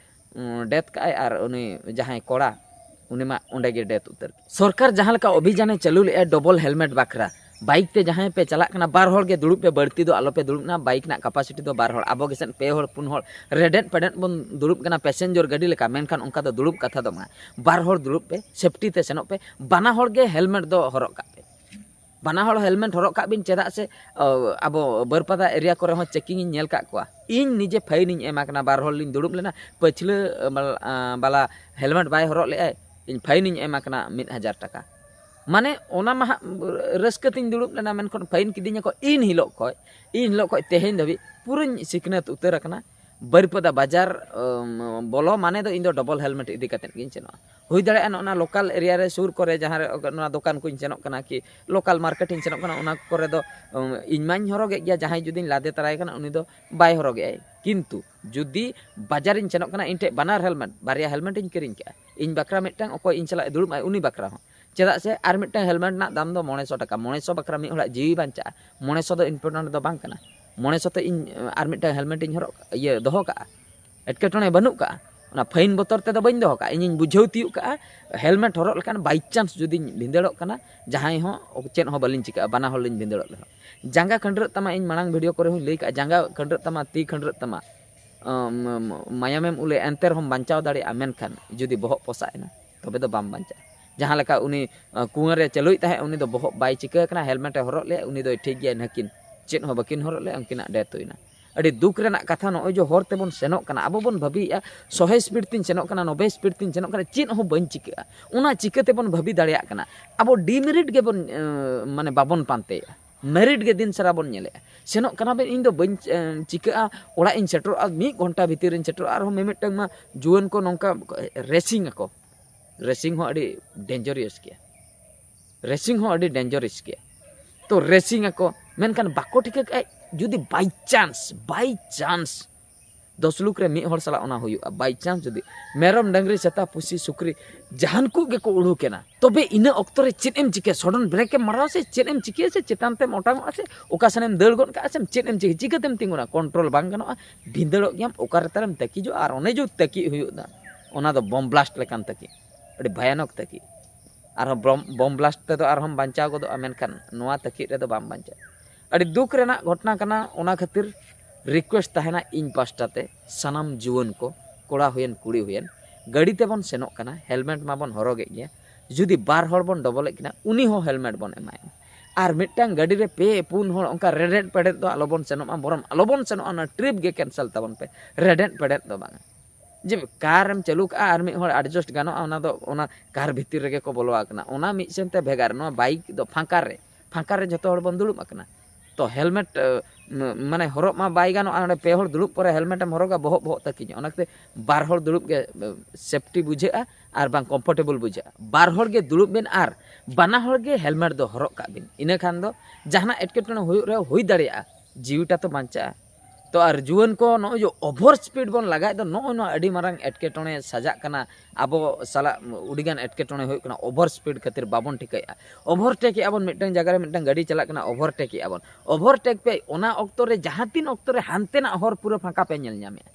ᱰᱮᱛᱷ ᱠᱟᱜᱼᱟᱭ, ᱟᱨ ᱩᱱᱤ ᱡᱟᱦᱟᱸᱭ ᱠᱚᱲᱟ, ᱩᱱᱤ ᱢᱟ ᱚᱸᱰᱮ ᱜᱮ ᱰᱮᱛᱷ ᱩᱛᱟᱹᱨ᱾ ᱥᱚᱨᱠᱟᱨ ᱡᱟᱦᱟᱸ ᱞᱮᱠᱟ ᱚᱵᱷᱤᱡᱟᱱᱮ ᱪᱟᱹᱞᱩ ᱞᱮᱫᱼᱟ ᱰᱚᱵᱚᱞ ᱦᱮᱞᱢᱮᱴ ᱵᱟᱠᱷᱨᱟ, ᱵᱟᱭᱤᱠ ᱛᱮ ᱡᱟᱦᱟᱸᱭ ᱯᱮ ᱪᱟᱞᱟᱜ ᱠᱟᱱᱟ, ᱵᱟᱨ ᱦᱚᱲ ᱜᱮ ᱫᱩᱲᱩᱵ ᱯᱮ, ᱵᱟᱹᱲᱛᱤ ᱫᱚ ᱟᱞᱚ ᱯᱮ ᱫᱩᱲᱩᱵ ᱱᱟ᱾ ᱵᱟᱭᱤᱠ ᱨᱮᱱᱟᱜ ᱠᱮᱯᱟᱥᱤᱴᱤ ᱫᱚ ᱵᱟᱨ ᱦᱚᱲ, ᱟᱵᱚ ᱜᱮᱥᱮ ᱯᱮ ᱦᱚᱲ ᱯᱩᱱ ᱦᱚᱲ ᱨᱮᱰᱮᱫ ᱯᱮᱰᱮᱫ ᱵᱚᱱ ᱫᱩᱲᱩᱵ ᱠᱟᱱᱟ ᱯᱮᱥᱮᱧᱡᱚᱨ ᱜᱟᱹᱰᱤ ᱞᱮᱠᱟ, ᱢᱮᱱᱠᱷᱟᱱ ᱚᱱᱠᱟ ᱫᱚ ᱫᱩᱲᱩᱵ ᱠᱟᱛᱷᱟ ᱫᱚ ᱵᱟᱝ᱾ ᱵᱟᱨ ᱦᱚᱲ ᱫᱩᱲᱩᱵ ᱯᱮ, ᱥᱮᱯᱴᱤ ᱛᱮ ᱥᱮᱱᱚᱜ ᱯᱮ, ᱵᱟᱱᱟ ᱦᱚᱲ ᱜᱮ ᱦᱮᱞᱢᱮᱴ ᱫᱚ ᱦᱚᱨᱚᱜ ᱠᱟᱜ ᱯᱮ᱾ ᱵᱟᱱᱟ ᱦᱚᱲ ᱦᱮᱞᱢᱮᱴ ᱦᱚᱨᱚᱜ ᱠᱟᱜ ᱵᱤᱱ, ᱪᱮᱫᱟᱜ ᱥᱮ ᱚ, ᱟᱵᱚ ᱵᱟᱹᱨᱯᱟᱫᱟ ᱮᱨᱤᱭᱟ ᱠᱚᱨᱮ ᱦᱚᱸ ᱪᱮᱠᱤᱝ ᱤᱧ ᱧᱮᱞ ᱠᱟᱜ ᱠᱚᱣᱟ᱾ ᱤᱧ ᱱᱤᱡᱮ ᱯᱷᱟᱭᱤᱱ ᱤᱧ ᱮᱢᱟ ᱠᱟᱱᱟ, ᱵᱟᱨ ᱦᱚᱲ ᱞᱤᱧ ᱫᱩᱲᱩᱵ ᱞᱮᱱᱟ, ᱯᱟᱹᱪᱷᱞᱟᱹ ᱵᱟᱞᱟ ᱦᱮᱞᱢᱮᱴ ᱵᱟᱭ ᱦᱚᱨᱚᱜ ᱞᱮᱫᱼᱟᱭ, ᱤᱧ ᱯᱷᱟᱭᱤᱱ ᱤᱧ ᱮᱢᱟ ᱠᱟᱱᱟ ᱢᱤᱫ ᱦᱟᱡᱟᱨ ᱴᱟᱠᱟ᱾ ᱢᱟᱱᱮ ᱚᱱᱟ ᱢᱟ ᱦᱟᱸᱜ ᱨᱟᱹᱥᱠᱟᱹ ᱛᱤᱧ ᱫᱩᱲᱩᱵ ᱞᱮᱱᱟ, ᱢᱮᱱᱠᱷᱟᱱ ᱯᱷᱟᱭᱤᱱ ᱠᱤᱫᱤᱧᱟᱠᱚ ᱤᱱ ᱦᱤᱞᱳᱜ ᱠᱷᱚᱡ, ᱤᱱ ᱦᱤᱞᱳᱜ ᱠᱷᱚᱡ ᱛᱮᱦᱮᱧ ᱫᱷᱟᱹᱵᱤᱡ ᱯᱩᱨᱟᱹᱧ ᱥᱤᱠᱷᱱᱟᱹᱛ ᱩᱛᱟᱹᱨ ᱟᱠᱟᱱᱟ᱾ ᱵᱟᱹᱨᱤᱯᱟᱫᱟ ᱵᱟᱡᱟᱨ ᱵᱚᱞᱚ ᱢᱟᱱᱮ ᱫᱚ ᱤᱧ ᱫᱚ ᱰᱚᱵᱚᱞ ᱦᱮᱞᱢᱮᱴ ᱤᱫᱤ ᱠᱟᱛᱮᱫ ᱜᱤᱧ ᱥᱮᱱᱚᱜᱼᱟ᱾ ᱦᱩᱭ ᱫᱟᱲᱮᱭᱟᱜᱼᱟ ᱱᱚᱜᱼᱚ ᱱᱟ ᱞᱳᱠᱟᱞ ᱮᱨᱤᱭᱟ ᱨᱮ, ᱥᱩᱨ ᱠᱚᱨᱮ ᱡᱟᱦᱟᱸ ᱨᱮ ᱱᱚᱣᱟ ᱫᱚᱠᱟᱱ ᱠᱚᱧ ᱥᱮᱱᱚᱜ ᱠᱟᱱᱟ ᱠᱤ ᱞᱳᱠᱟᱞ ᱢᱟᱨᱠᱮᱴ ᱤᱧ ᱥᱮᱱᱚᱜ ᱠᱟᱱᱟ, ᱚᱱᱟ ᱠᱚᱨᱮ ᱫᱚ ᱤᱧ ᱢᱟᱧ ᱦᱚᱨᱚᱜᱮᱫ ᱜᱮᱭᱟ, ᱡᱟᱦᱟᱸᱭ ᱡᱩᱫᱤᱧ ᱞᱟᱫᱮ ᱛᱟᱨᱟᱭ ᱠᱟᱱᱟ ᱩᱱᱤ ᱫᱚ ᱵᱟᱭ ᱦᱚᱨᱚᱜᱮᱫᱼᱟᱭ᱾ ᱠᱤᱱᱛᱩ ᱡᱩᱫᱤ ᱵᱟᱡᱟᱨᱤᱧ ᱥᱮᱱᱚᱜ ᱠᱟᱱᱟ, ᱤᱧ ᱴᱷᱮᱱ ᱵᱟᱱᱟᱨ ᱦᱮᱞᱢᱮᱴ, ᱵᱟᱨᱭᱟ ᱦᱮᱞᱢᱮᱴ ᱤᱧ ᱠᱤᱨᱤᱧ ᱠᱟᱜᱼᱟ, ᱤᱧ ᱵᱟᱠᱷᱨᱟ ᱢᱤᱫᱴᱟᱝ, ᱚᱠᱚᱭ ᱤᱧ ᱥᱟᱞᱟᱜ ᱮ ᱫᱩᱲᱩᱵ ᱟᱭ ᱩᱱᱤ ᱵᱟᱠᱷᱨᱟ ᱦᱚᱸ᱾ ᱪᱮᱫᱟᱜ ᱥᱮ ᱟᱨ ᱢᱤᱫᱴᱟᱝ ᱦᱮᱞᱢᱮᱴ ᱨᱮᱱᱟᱜ ᱫᱟᱢ ᱫᱚ ᱢᱚᱬᱮ ᱥᱚ ᱴᱟᱠᱟ, ᱢᱚᱬᱮ ᱥᱚ ᱵᱟᱠᱷᱨᱟ ᱢᱤᱫ ᱦᱚᱲᱟᱜ ᱡᱤᱣᱤ ᱵᱟᱧᱪᱟᱜᱼᱟ, ᱢᱚᱬᱮ ᱥᱚ ᱫᱚ ᱤᱢᱯᱚᱨᱴᱮᱱᱴ ᱫᱚ ᱵᱟᱝ ᱠᱟᱱᱟ᱾ ᱢᱚᱬᱮ ᱥᱚ ᱛᱮ ᱤᱧ ᱟᱨ ᱢᱤᱫᱴᱟᱝ ᱦᱮᱞᱢᱮᱴ ᱤᱧ ᱦᱚᱨᱚᱜ ᱤᱭᱟᱹ ᱫᱚᱦᱚ ᱠᱟᱜᱼᱟ, ᱮᱴᱠᱮᱴᱚᱬᱮ ᱵᱟᱹᱱᱩᱜ ᱠᱟᱜᱼᱟ᱾ ᱚᱱᱟ ᱯᱷᱟᱭᱤᱱ ᱵᱚᱛᱚᱨ ᱛᱮᱫᱚ ᱵᱟᱹᱧ ᱫᱚᱦᱚ ᱠᱟᱜᱼᱟ, ᱤᱧᱤᱧ ᱵᱩᱡᱷᱟᱹᱣ ᱛᱤᱭᱳᱜ ᱠᱟᱜᱼᱟ ᱦᱮᱞᱢᱮᱴ ᱦᱚᱨᱚᱜ ᱞᱮᱠᱷᱟᱱ ᱵᱟᱭ ᱪᱟᱱᱥ ᱡᱩᱫᱤᱧ ᱵᱷᱤᱸᱫᱟᱹᱲᱚᱜ ᱠᱟᱱᱟ, ᱡᱟᱦᱟᱸᱭ ᱦᱚᱸ ᱪᱮᱫ ᱦᱚᱸ ᱵᱟᱹᱞᱤᱧ ᱪᱤᱠᱟᱹᱜᱼᱟ, ᱵᱟᱱᱟ ᱦᱚᱲ ᱞᱤᱧ ᱵᱷᱤᱸᱫᱟᱹᱲᱚᱜ ᱨᱮᱦᱚᱸ᱾ ᱡᱟᱸᱜᱟ ᱠᱷᱟᱹᱱᱰᱨᱟᱹᱜ ᱛᱟᱢᱟ, ᱤᱧ ᱢᱟᱲᱟᱝ ᱵᱷᱤᱰᱤᱭᱳ ᱠᱚᱨᱮ ᱦᱚᱸᱧ ᱞᱟᱹᱭ ᱠᱟᱜᱼᱟ, ᱡᱟᱸᱜᱟ ᱠᱷᱟᱹᱱᱰᱨᱟᱹᱜ ᱛᱟᱢᱟ, ᱛᱤ ᱠᱷᱟᱹᱱᱰᱨᱟᱹᱜ ᱛᱟᱢᱟ, ᱟᱢ, ᱢᱟᱭᱟᱢᱮᱢ ᱩᱞᱮ, ᱮᱱᱛᱮ ᱨᱮᱦᱚᱸᱢ ᱵᱟᱧᱪᱟᱣ ᱫᱟᱲᱮᱭᱟᱜᱼᱟ, ᱢᱮᱱᱠᱷᱟᱱ ᱡᱩᱫᱤ ᱵᱚᱦᱚᱜ ᱯᱚᱥᱟᱜ ᱮᱱᱟ, ᱛᱚᱵᱮ ᱫᱚ ᱵᱟᱢ ᱵᱟᱧᱪᱟᱜᱼᱟ᱾ ᱡᱟᱦᱟᱸ ᱞᱮᱠᱟ ᱩᱱᱤ ᱠᱩᱸᱣᱟᱹᱨᱮ ᱪᱟᱹᱞᱩᱭᱮᱫ ᱛᱟᱦᱮᱸᱫ, ᱩᱱᱤ ᱫᱚ ᱵᱚᱦᱚᱜ ᱵᱟᱭ ᱪᱤᱠᱟᱹ ᱟᱠᱟᱱᱟ, ᱦᱮᱞᱢᱮᱴ ᱮ ᱦᱚᱨᱚᱜ ᱞᱮᱫᱼᱟ, ᱩᱱᱤ ᱫᱚᱭ ᱴᱷᱤᱠ ᱜᱮᱭᱟ, ᱱᱟᱹᱠᱤᱱ ᱪᱮᱫ ᱦᱚᱸ ᱵᱟᱹᱠᱤᱱ ᱦᱚᱨᱚᱜ ᱞᱮᱫᱼᱟ, ᱩᱱᱠᱤᱱᱟᱜ ᱰᱮᱛᱷ ᱦᱩᱭᱱᱟ᱾ ᱟᱹᱰᱤ ᱫᱩᱠ ᱨᱮᱱᱟᱜ ᱠᱟᱛᱷᱟ, ᱱᱚᱜᱼᱚᱭ ᱡᱮ ᱦᱚᱨ ᱛᱮᱵᱚᱱ ᱥᱮᱱᱚᱜ ᱠᱟᱱᱟ, ᱟᱵᱚ ᱵᱚᱱ ᱵᱷᱟᱹᱵᱤᱭᱮᱫᱼᱟ ᱥᱚᱭ ᱥᱯᱤᱰ ᱛᱤᱧ ᱥᱮᱱᱚᱜ ᱠᱟᱱᱟ, ᱱᱚᱵᱵᱳᱭ ᱥᱯᱤᱰ ᱛᱤᱧ ᱥᱮᱱᱚᱜ ᱠᱟᱱᱟ, ᱪᱮᱫ ᱦᱚᱸ ᱵᱟᱹᱧ ᱪᱤᱠᱟᱹᱜᱼᱟ, ᱚᱱᱟ ᱪᱤᱠᱟᱹ ᱛᱮᱵᱚᱱ ᱵᱷᱟᱹᱵᱤ ᱫᱟᱲᱮᱭᱟᱜ ᱠᱟᱱᱟ? ᱟᱵᱚ ᱰᱤᱢᱮᱨᱤᱴ ᱜᱮᱵᱚᱱ ᱮᱸ, ᱢᱟᱱᱮ ᱵᱟᱵᱚᱱ ᱯᱟᱱᱛᱮᱭᱮᱫᱼᱟ, ᱢᱮᱨᱤᱴ ᱜᱮ ᱫᱤᱱ ᱥᱟᱨᱟ ᱵᱚᱱ ᱧᱮᱞᱮᱫᱼᱟ᱾ ᱥᱮᱱᱚᱜ ᱠᱟᱱᱟ ᱵᱮᱱ, ᱤᱧ ᱫᱚ ᱵᱟᱹᱧ ᱮᱸ, ᱪᱤᱠᱟᱹᱜᱼᱟ, ᱚᱲᱟᱜ ᱤᱧ ᱥᱮᱴᱮᱨᱚᱜᱼᱟ, ᱢᱤᱫ ᱜᱷᱚᱱᱴᱟ ᱵᱷᱤᱛᱤᱨ ᱨᱤᱧ ᱥᱮᱴᱮᱨᱚᱜᱼᱟ᱾ ᱟᱨᱦᱚᱸ ᱢᱤᱢᱤᱫᱴᱟᱝ ᱢᱟ ᱡᱩᱣᱟᱹᱱ ᱠᱚ ᱱᱚᱝᱠᱟ ᱨᱮᱥᱤᱝ ᱟᱠᱚ, ᱨᱮᱥᱤᱝ ᱦᱚᱸ ᱟᱹᱰᱤ ᱰᱮᱧᱡᱟᱨᱤᱭᱟᱥ ᱜᱮᱭᱟ, ᱨᱮᱥᱤᱝ ᱦᱚᱸ ᱟᱹᱰᱤ ᱰᱮᱧᱡᱟᱨᱤᱭᱟᱥ ᱜᱮᱭᱟ᱾ ᱛᱚ ᱨᱮᱥᱤᱝ ᱟᱠᱚ, ᱢᱮᱱᱠᱷᱟᱱ ᱵᱟᱠᱚ ᱴᱷᱤᱠᱟᱹ ᱠᱟᱜᱼᱟ, ᱡᱩᱫᱤ ᱵᱟᱭ ᱪᱟᱱᱥ, ᱵᱟᱭ ᱪᱟᱱᱥ ᱫᱚᱥ ᱞᱩᱠ ᱨᱮ ᱢᱤᱫ ᱦᱚᱲ ᱥᱟᱞᱟᱜ ᱚᱱᱟ ᱦᱩᱭᱩᱜᱼᱟ, ᱵᱟᱭ ᱪᱟᱱᱥ ᱡᱩᱫᱤ ᱢᱮᱨᱚᱢ, ᱰᱟᱹᱝᱨᱤ, ᱥᱮᱛᱟ, ᱯᱩᱥᱤ, ᱥᱩᱠᱨᱤ ᱡᱟᱦᱟᱱ ᱠᱚ ᱜᱮᱠᱚ ᱩᱰᱩᱠᱮᱱᱟ, ᱛᱚᱵᱮ ᱤᱱᱟᱹ ᱚᱠᱛᱚ ᱨᱮ ᱪᱮᱫ ᱮᱢ ᱪᱤᱠᱟᱹᱭᱟ? ᱥᱚᱰᱚᱱ ᱵᱨᱮᱠ ᱮᱢ ᱢᱟᱨᱟᱣᱟ ᱥᱮ ᱪᱮᱫ ᱮᱢ ᱪᱤᱠᱟᱹᱭᱟ? ᱥᱮ ᱪᱮᱛᱟᱱ ᱛᱮᱢ ᱚᱴᱟᱝᱚᱜᱼᱟ ᱥᱮ ᱚᱠᱟ ᱥᱮᱱ ᱮᱢ ᱫᱟᱹᱲ ᱜᱚᱫ ᱠᱟᱜᱼᱟ ᱥᱮ ᱪᱮᱫ ᱮᱢ ᱪᱤᱠᱟᱹᱭᱟ? ᱪᱤᱠᱟᱹᱛᱮᱢ ᱛᱤᱸᱜᱩᱱᱟ? ᱠᱚᱱᱴᱨᱳᱞ ᱵᱟᱝ ᱜᱟᱱᱚᱜᱼᱟ, ᱵᱷᱤᱸᱫᱟᱹᱲᱚᱜ ᱜᱮᱭᱟᱢ, ᱚᱠᱟ ᱨᱮ ᱛᱟᱨᱮᱢ ᱛᱟᱹᱠᱤᱡᱚᱜᱼᱟ᱾ ᱟᱨ ᱚᱱᱮ ᱡᱮ ᱛᱟᱹᱠᱤᱡ ᱦᱩᱭᱩᱜ ᱫᱚ, ᱚᱱᱟ ᱫᱚ ᱵᱚᱢ ᱵᱞᱟᱥᱴ ᱞᱮᱠᱟᱱ ᱛᱟᱹᱠᱤᱡ, ᱟᱹᱰᱤ ᱵᱷᱚᱭᱟᱱᱚᱠ ᱛᱟᱹᱠᱤᱡ᱾ ᱟᱨᱦᱚᱸ ᱵᱚᱢ, ᱵᱚᱢ ᱵᱞᱟᱥᱴ ᱛᱮᱫᱚ ᱟᱨᱦᱚᱸᱢ ᱵᱟᱧᱪᱟᱣ ᱜᱚᱫᱚᱜᱼᱟ, ᱢᱮᱱᱠᱷᱟᱱ ᱱᱚᱣᱟ ᱛᱟᱹᱠᱤᱡ ᱨᱮᱫᱚ ᱵᱟᱢ ᱵᱟᱧᱪᱟᱜᱼᱟ᱾ ᱟᱹᱰᱤ ᱫᱩᱠ ᱨᱮᱱᱟᱜ ᱜᱷᱚᱴᱚᱱᱟ ᱠᱟᱱᱟ᱾ ᱚᱱᱟ ᱠᱷᱟᱹᱛᱤᱨ ᱨᱤᱠᱩᱭᱮᱥᱴ ᱛᱟᱦᱮᱱᱟ ᱤᱧ ᱯᱟᱥᱴᱟ ᱛᱮ, ᱥᱟᱱᱟᱢ ᱡᱩᱣᱟᱹᱱ ᱠᱚ, ᱠᱚᱲᱟ ᱦᱩᱭᱮᱱ ᱠᱩᱲᱤ ᱦᱩᱭᱮᱱ, ᱜᱟᱹᱰᱤ ᱛᱮᱵᱚᱱ ᱥᱮᱱᱚᱜ ᱠᱟᱱᱟ, ᱦᱮᱞᱢᱮᱴ ᱢᱟᱵᱚᱱ ᱦᱚᱨᱚᱜᱮᱫ ᱜᱮᱭᱟ, ᱡᱩᱫᱤ ᱵᱟᱨ ᱦᱚᱲ ᱵᱚᱱ ᱰᱚᱵᱚᱞᱮᱫ ᱠᱤᱱᱟ, ᱩᱱᱤ ᱦᱚᱸ ᱦᱮᱞᱢᱮᱴ ᱵᱚᱱ ᱮᱢᱟᱭ ᱢᱟ᱾ ᱟᱨ ᱢᱤᱫᱴᱟᱝ ᱜᱟᱹᱰᱤ ᱨᱮ ᱯᱮ ᱯᱩᱱ ᱦᱚᱲ ᱚᱱᱠᱟ ᱨᱮᱰᱮᱫ ᱯᱮᱰᱮᱫ ᱫᱚ ᱟᱞᱚᱵᱚᱱ ᱥᱮᱱᱚᱜ ᱢᱟ, ᱵᱚᱨᱚᱝ ᱟᱞᱚᱵᱚᱱ ᱥᱮᱱᱚᱜᱼᱟ, ᱚᱱᱟ ᱴᱨᱤᱯ ᱜᱮ ᱠᱮᱱᱥᱮᱞ ᱛᱟᱵᱚᱱ ᱯᱮ, ᱨᱮᱰᱮᱫ ᱯᱮᱰᱮᱫ ᱫᱚ ᱵᱟᱝᱟ᱾ ᱡᱮ ᱠᱟᱨᱮᱢ ᱪᱟᱹᱞᱩ ᱠᱟᱜᱼᱟ ᱟᱨ ᱢᱤᱫ ᱦᱚᱲ ᱮᱰᱡᱟᱥᱴ ᱜᱟᱱᱚᱜᱼᱟ, ᱚᱱᱟ ᱫᱚ ᱚᱱᱟ ᱠᱟᱨ ᱵᱷᱤᱛᱤᱨ ᱨᱮᱜᱮ ᱠᱚ ᱵᱚᱞᱚ ᱟᱠᱟᱱᱟ, ᱚᱱᱟ ᱢᱤᱫ ᱥᱮᱱ ᱛᱮ ᱵᱷᱮᱜᱟᱨ᱾ ᱱᱚᱣᱟ ᱵᱟᱭᱤᱠ ᱫᱚ ᱯᱷᱟᱸᱠᱟ ᱨᱮ, ᱯᱷᱟᱸᱠᱟ ᱨᱮ ᱡᱷᱚᱛᱚ ᱦᱚᱲ ᱵᱚᱱ ᱫᱩᱲᱩᱵ ᱟᱠᱟᱱᱟ᱾ ᱛᱚ ᱦᱮᱞᱢᱮᱴ, ᱮ, ᱢ-, ᱢᱟᱱᱮ ᱦᱚᱨᱚᱜ ᱢᱟ ᱵᱟᱭ ᱜᱟᱱᱚᱜᱼᱟ, ᱚᱸᱰᱮ ᱯᱮ ᱦᱚᱲ ᱫᱩᱲᱩᱵ ᱯᱚᱨᱮ ᱦᱮᱞᱢᱮᱴ ᱮᱢ ᱦᱚᱨᱚᱜᱟ, ᱵᱚᱦᱚᱜ ᱵᱚᱦᱚᱜ ᱛᱟᱹᱠᱤᱧᱚᱜᱼᱟ᱾ ᱚᱱᱟ ᱠᱷᱟᱹᱛᱤᱨ ᱵᱟᱨ ᱦᱚᱲ ᱫᱩᱲᱩᱵ ᱜᱮ, ᱮ, ᱥᱮᱯᱴᱤ ᱵᱩᱡᱷᱟᱹᱜᱼᱟ ᱟᱨ ᱵᱟᱝ ᱠᱚᱢᱯᱷᱚᱨᱴᱮᱵᱚᱞ ᱵᱩᱡᱷᱟᱹᱜᱼᱟ᱾ ᱵᱟᱨ ᱦᱚᱲ ᱜᱮ ᱫᱩᱲᱩᱵ ᱵᱮᱱ ᱟᱨ ᱵᱟᱱᱟ ᱦᱚᱲ ᱜᱮ ᱦᱮᱞᱢᱮᱴ ᱫᱚ ᱦᱚᱨᱚᱜ ᱠᱟᱜ ᱵᱤᱱ, ᱤᱱᱟᱹ ᱠᱷᱟᱱ ᱫᱚ ᱡᱟᱦᱟᱱᱟᱜ ᱮᱴᱠᱮᱴᱚᱬᱮ ᱦᱩᱭᱩᱜ ᱨᱮᱦᱚᱸ ᱦᱩᱭ ᱫᱟᱲᱮᱭᱟᱜᱼᱟ, ᱡᱤᱣᱤᱴᱟ ᱛᱚ ᱵᱟᱧᱪᱟᱜᱼᱟ᱾ ᱛᱚ ᱟᱨ ᱡᱩᱣᱟᱹᱱ ᱠᱚ ᱱᱚᱜᱼᱚᱭ ᱡᱮ ᱳᱵᱷᱟᱨ ᱥᱯᱤᱰ ᱵᱚᱱ ᱞᱟᱜᱟᱭᱮᱫ ᱫᱚ, ᱱᱚᱜᱼᱚᱭ ᱱᱚᱣᱟ ᱟᱹᱰᱤ ᱢᱟᱨᱟᱝ ᱮᱴᱠᱮᱴᱚᱬᱮ ᱥᱟᱡᱟᱜ ᱠᱟᱱᱟ, ᱟᱵᱚ ᱥᱟᱞᱟᱜ ᱟᱹᱰᱤᱜᱟᱱ ᱮᱴᱠᱮᱴᱚᱬᱮ ᱦᱩᱭᱩᱜ ᱠᱟᱱᱟ ᱳᱵᱷᱟᱨ ᱥᱯᱤᱰ ᱠᱷᱟᱹᱛᱤᱨ᱾ ᱵᱟᱵᱚᱱ ᱴᱷᱤᱠᱟᱹᱭᱮᱫᱼᱟ, ᱳᱵᱷᱟᱨᱴᱮᱠ ᱮᱫᱼᱟ ᱵᱚᱱ, ᱢᱤᱫᱴᱟᱝ ᱡᱟᱭᱜᱟ ᱨᱮ ᱢᱤᱫᱴᱟᱝ ᱜᱟᱹᱰᱤ ᱪᱟᱞᱟᱜ ᱠᱟᱱᱟ, ᱳᱵᱷᱟᱨᱴᱮᱠ ᱮᱫᱼᱟ ᱵᱚᱱ, ᱳᱵᱷᱟᱨᱴᱮᱠ ᱯᱮ, ᱚᱱᱟ ᱚᱠᱛᱚ ᱨᱮ ᱡᱟᱦᱟᱸ ᱛᱤᱱ ᱚᱠᱛᱚ ᱨᱮ ᱦᱟᱱᱛᱮᱱᱟᱜ ᱦᱚᱨ ᱯᱩᱨᱟᱹ ᱯᱷᱟᱸᱠᱟ ᱯᱮ ᱧᱮᱞ ᱧᱟᱢᱮᱫᱼᱟ,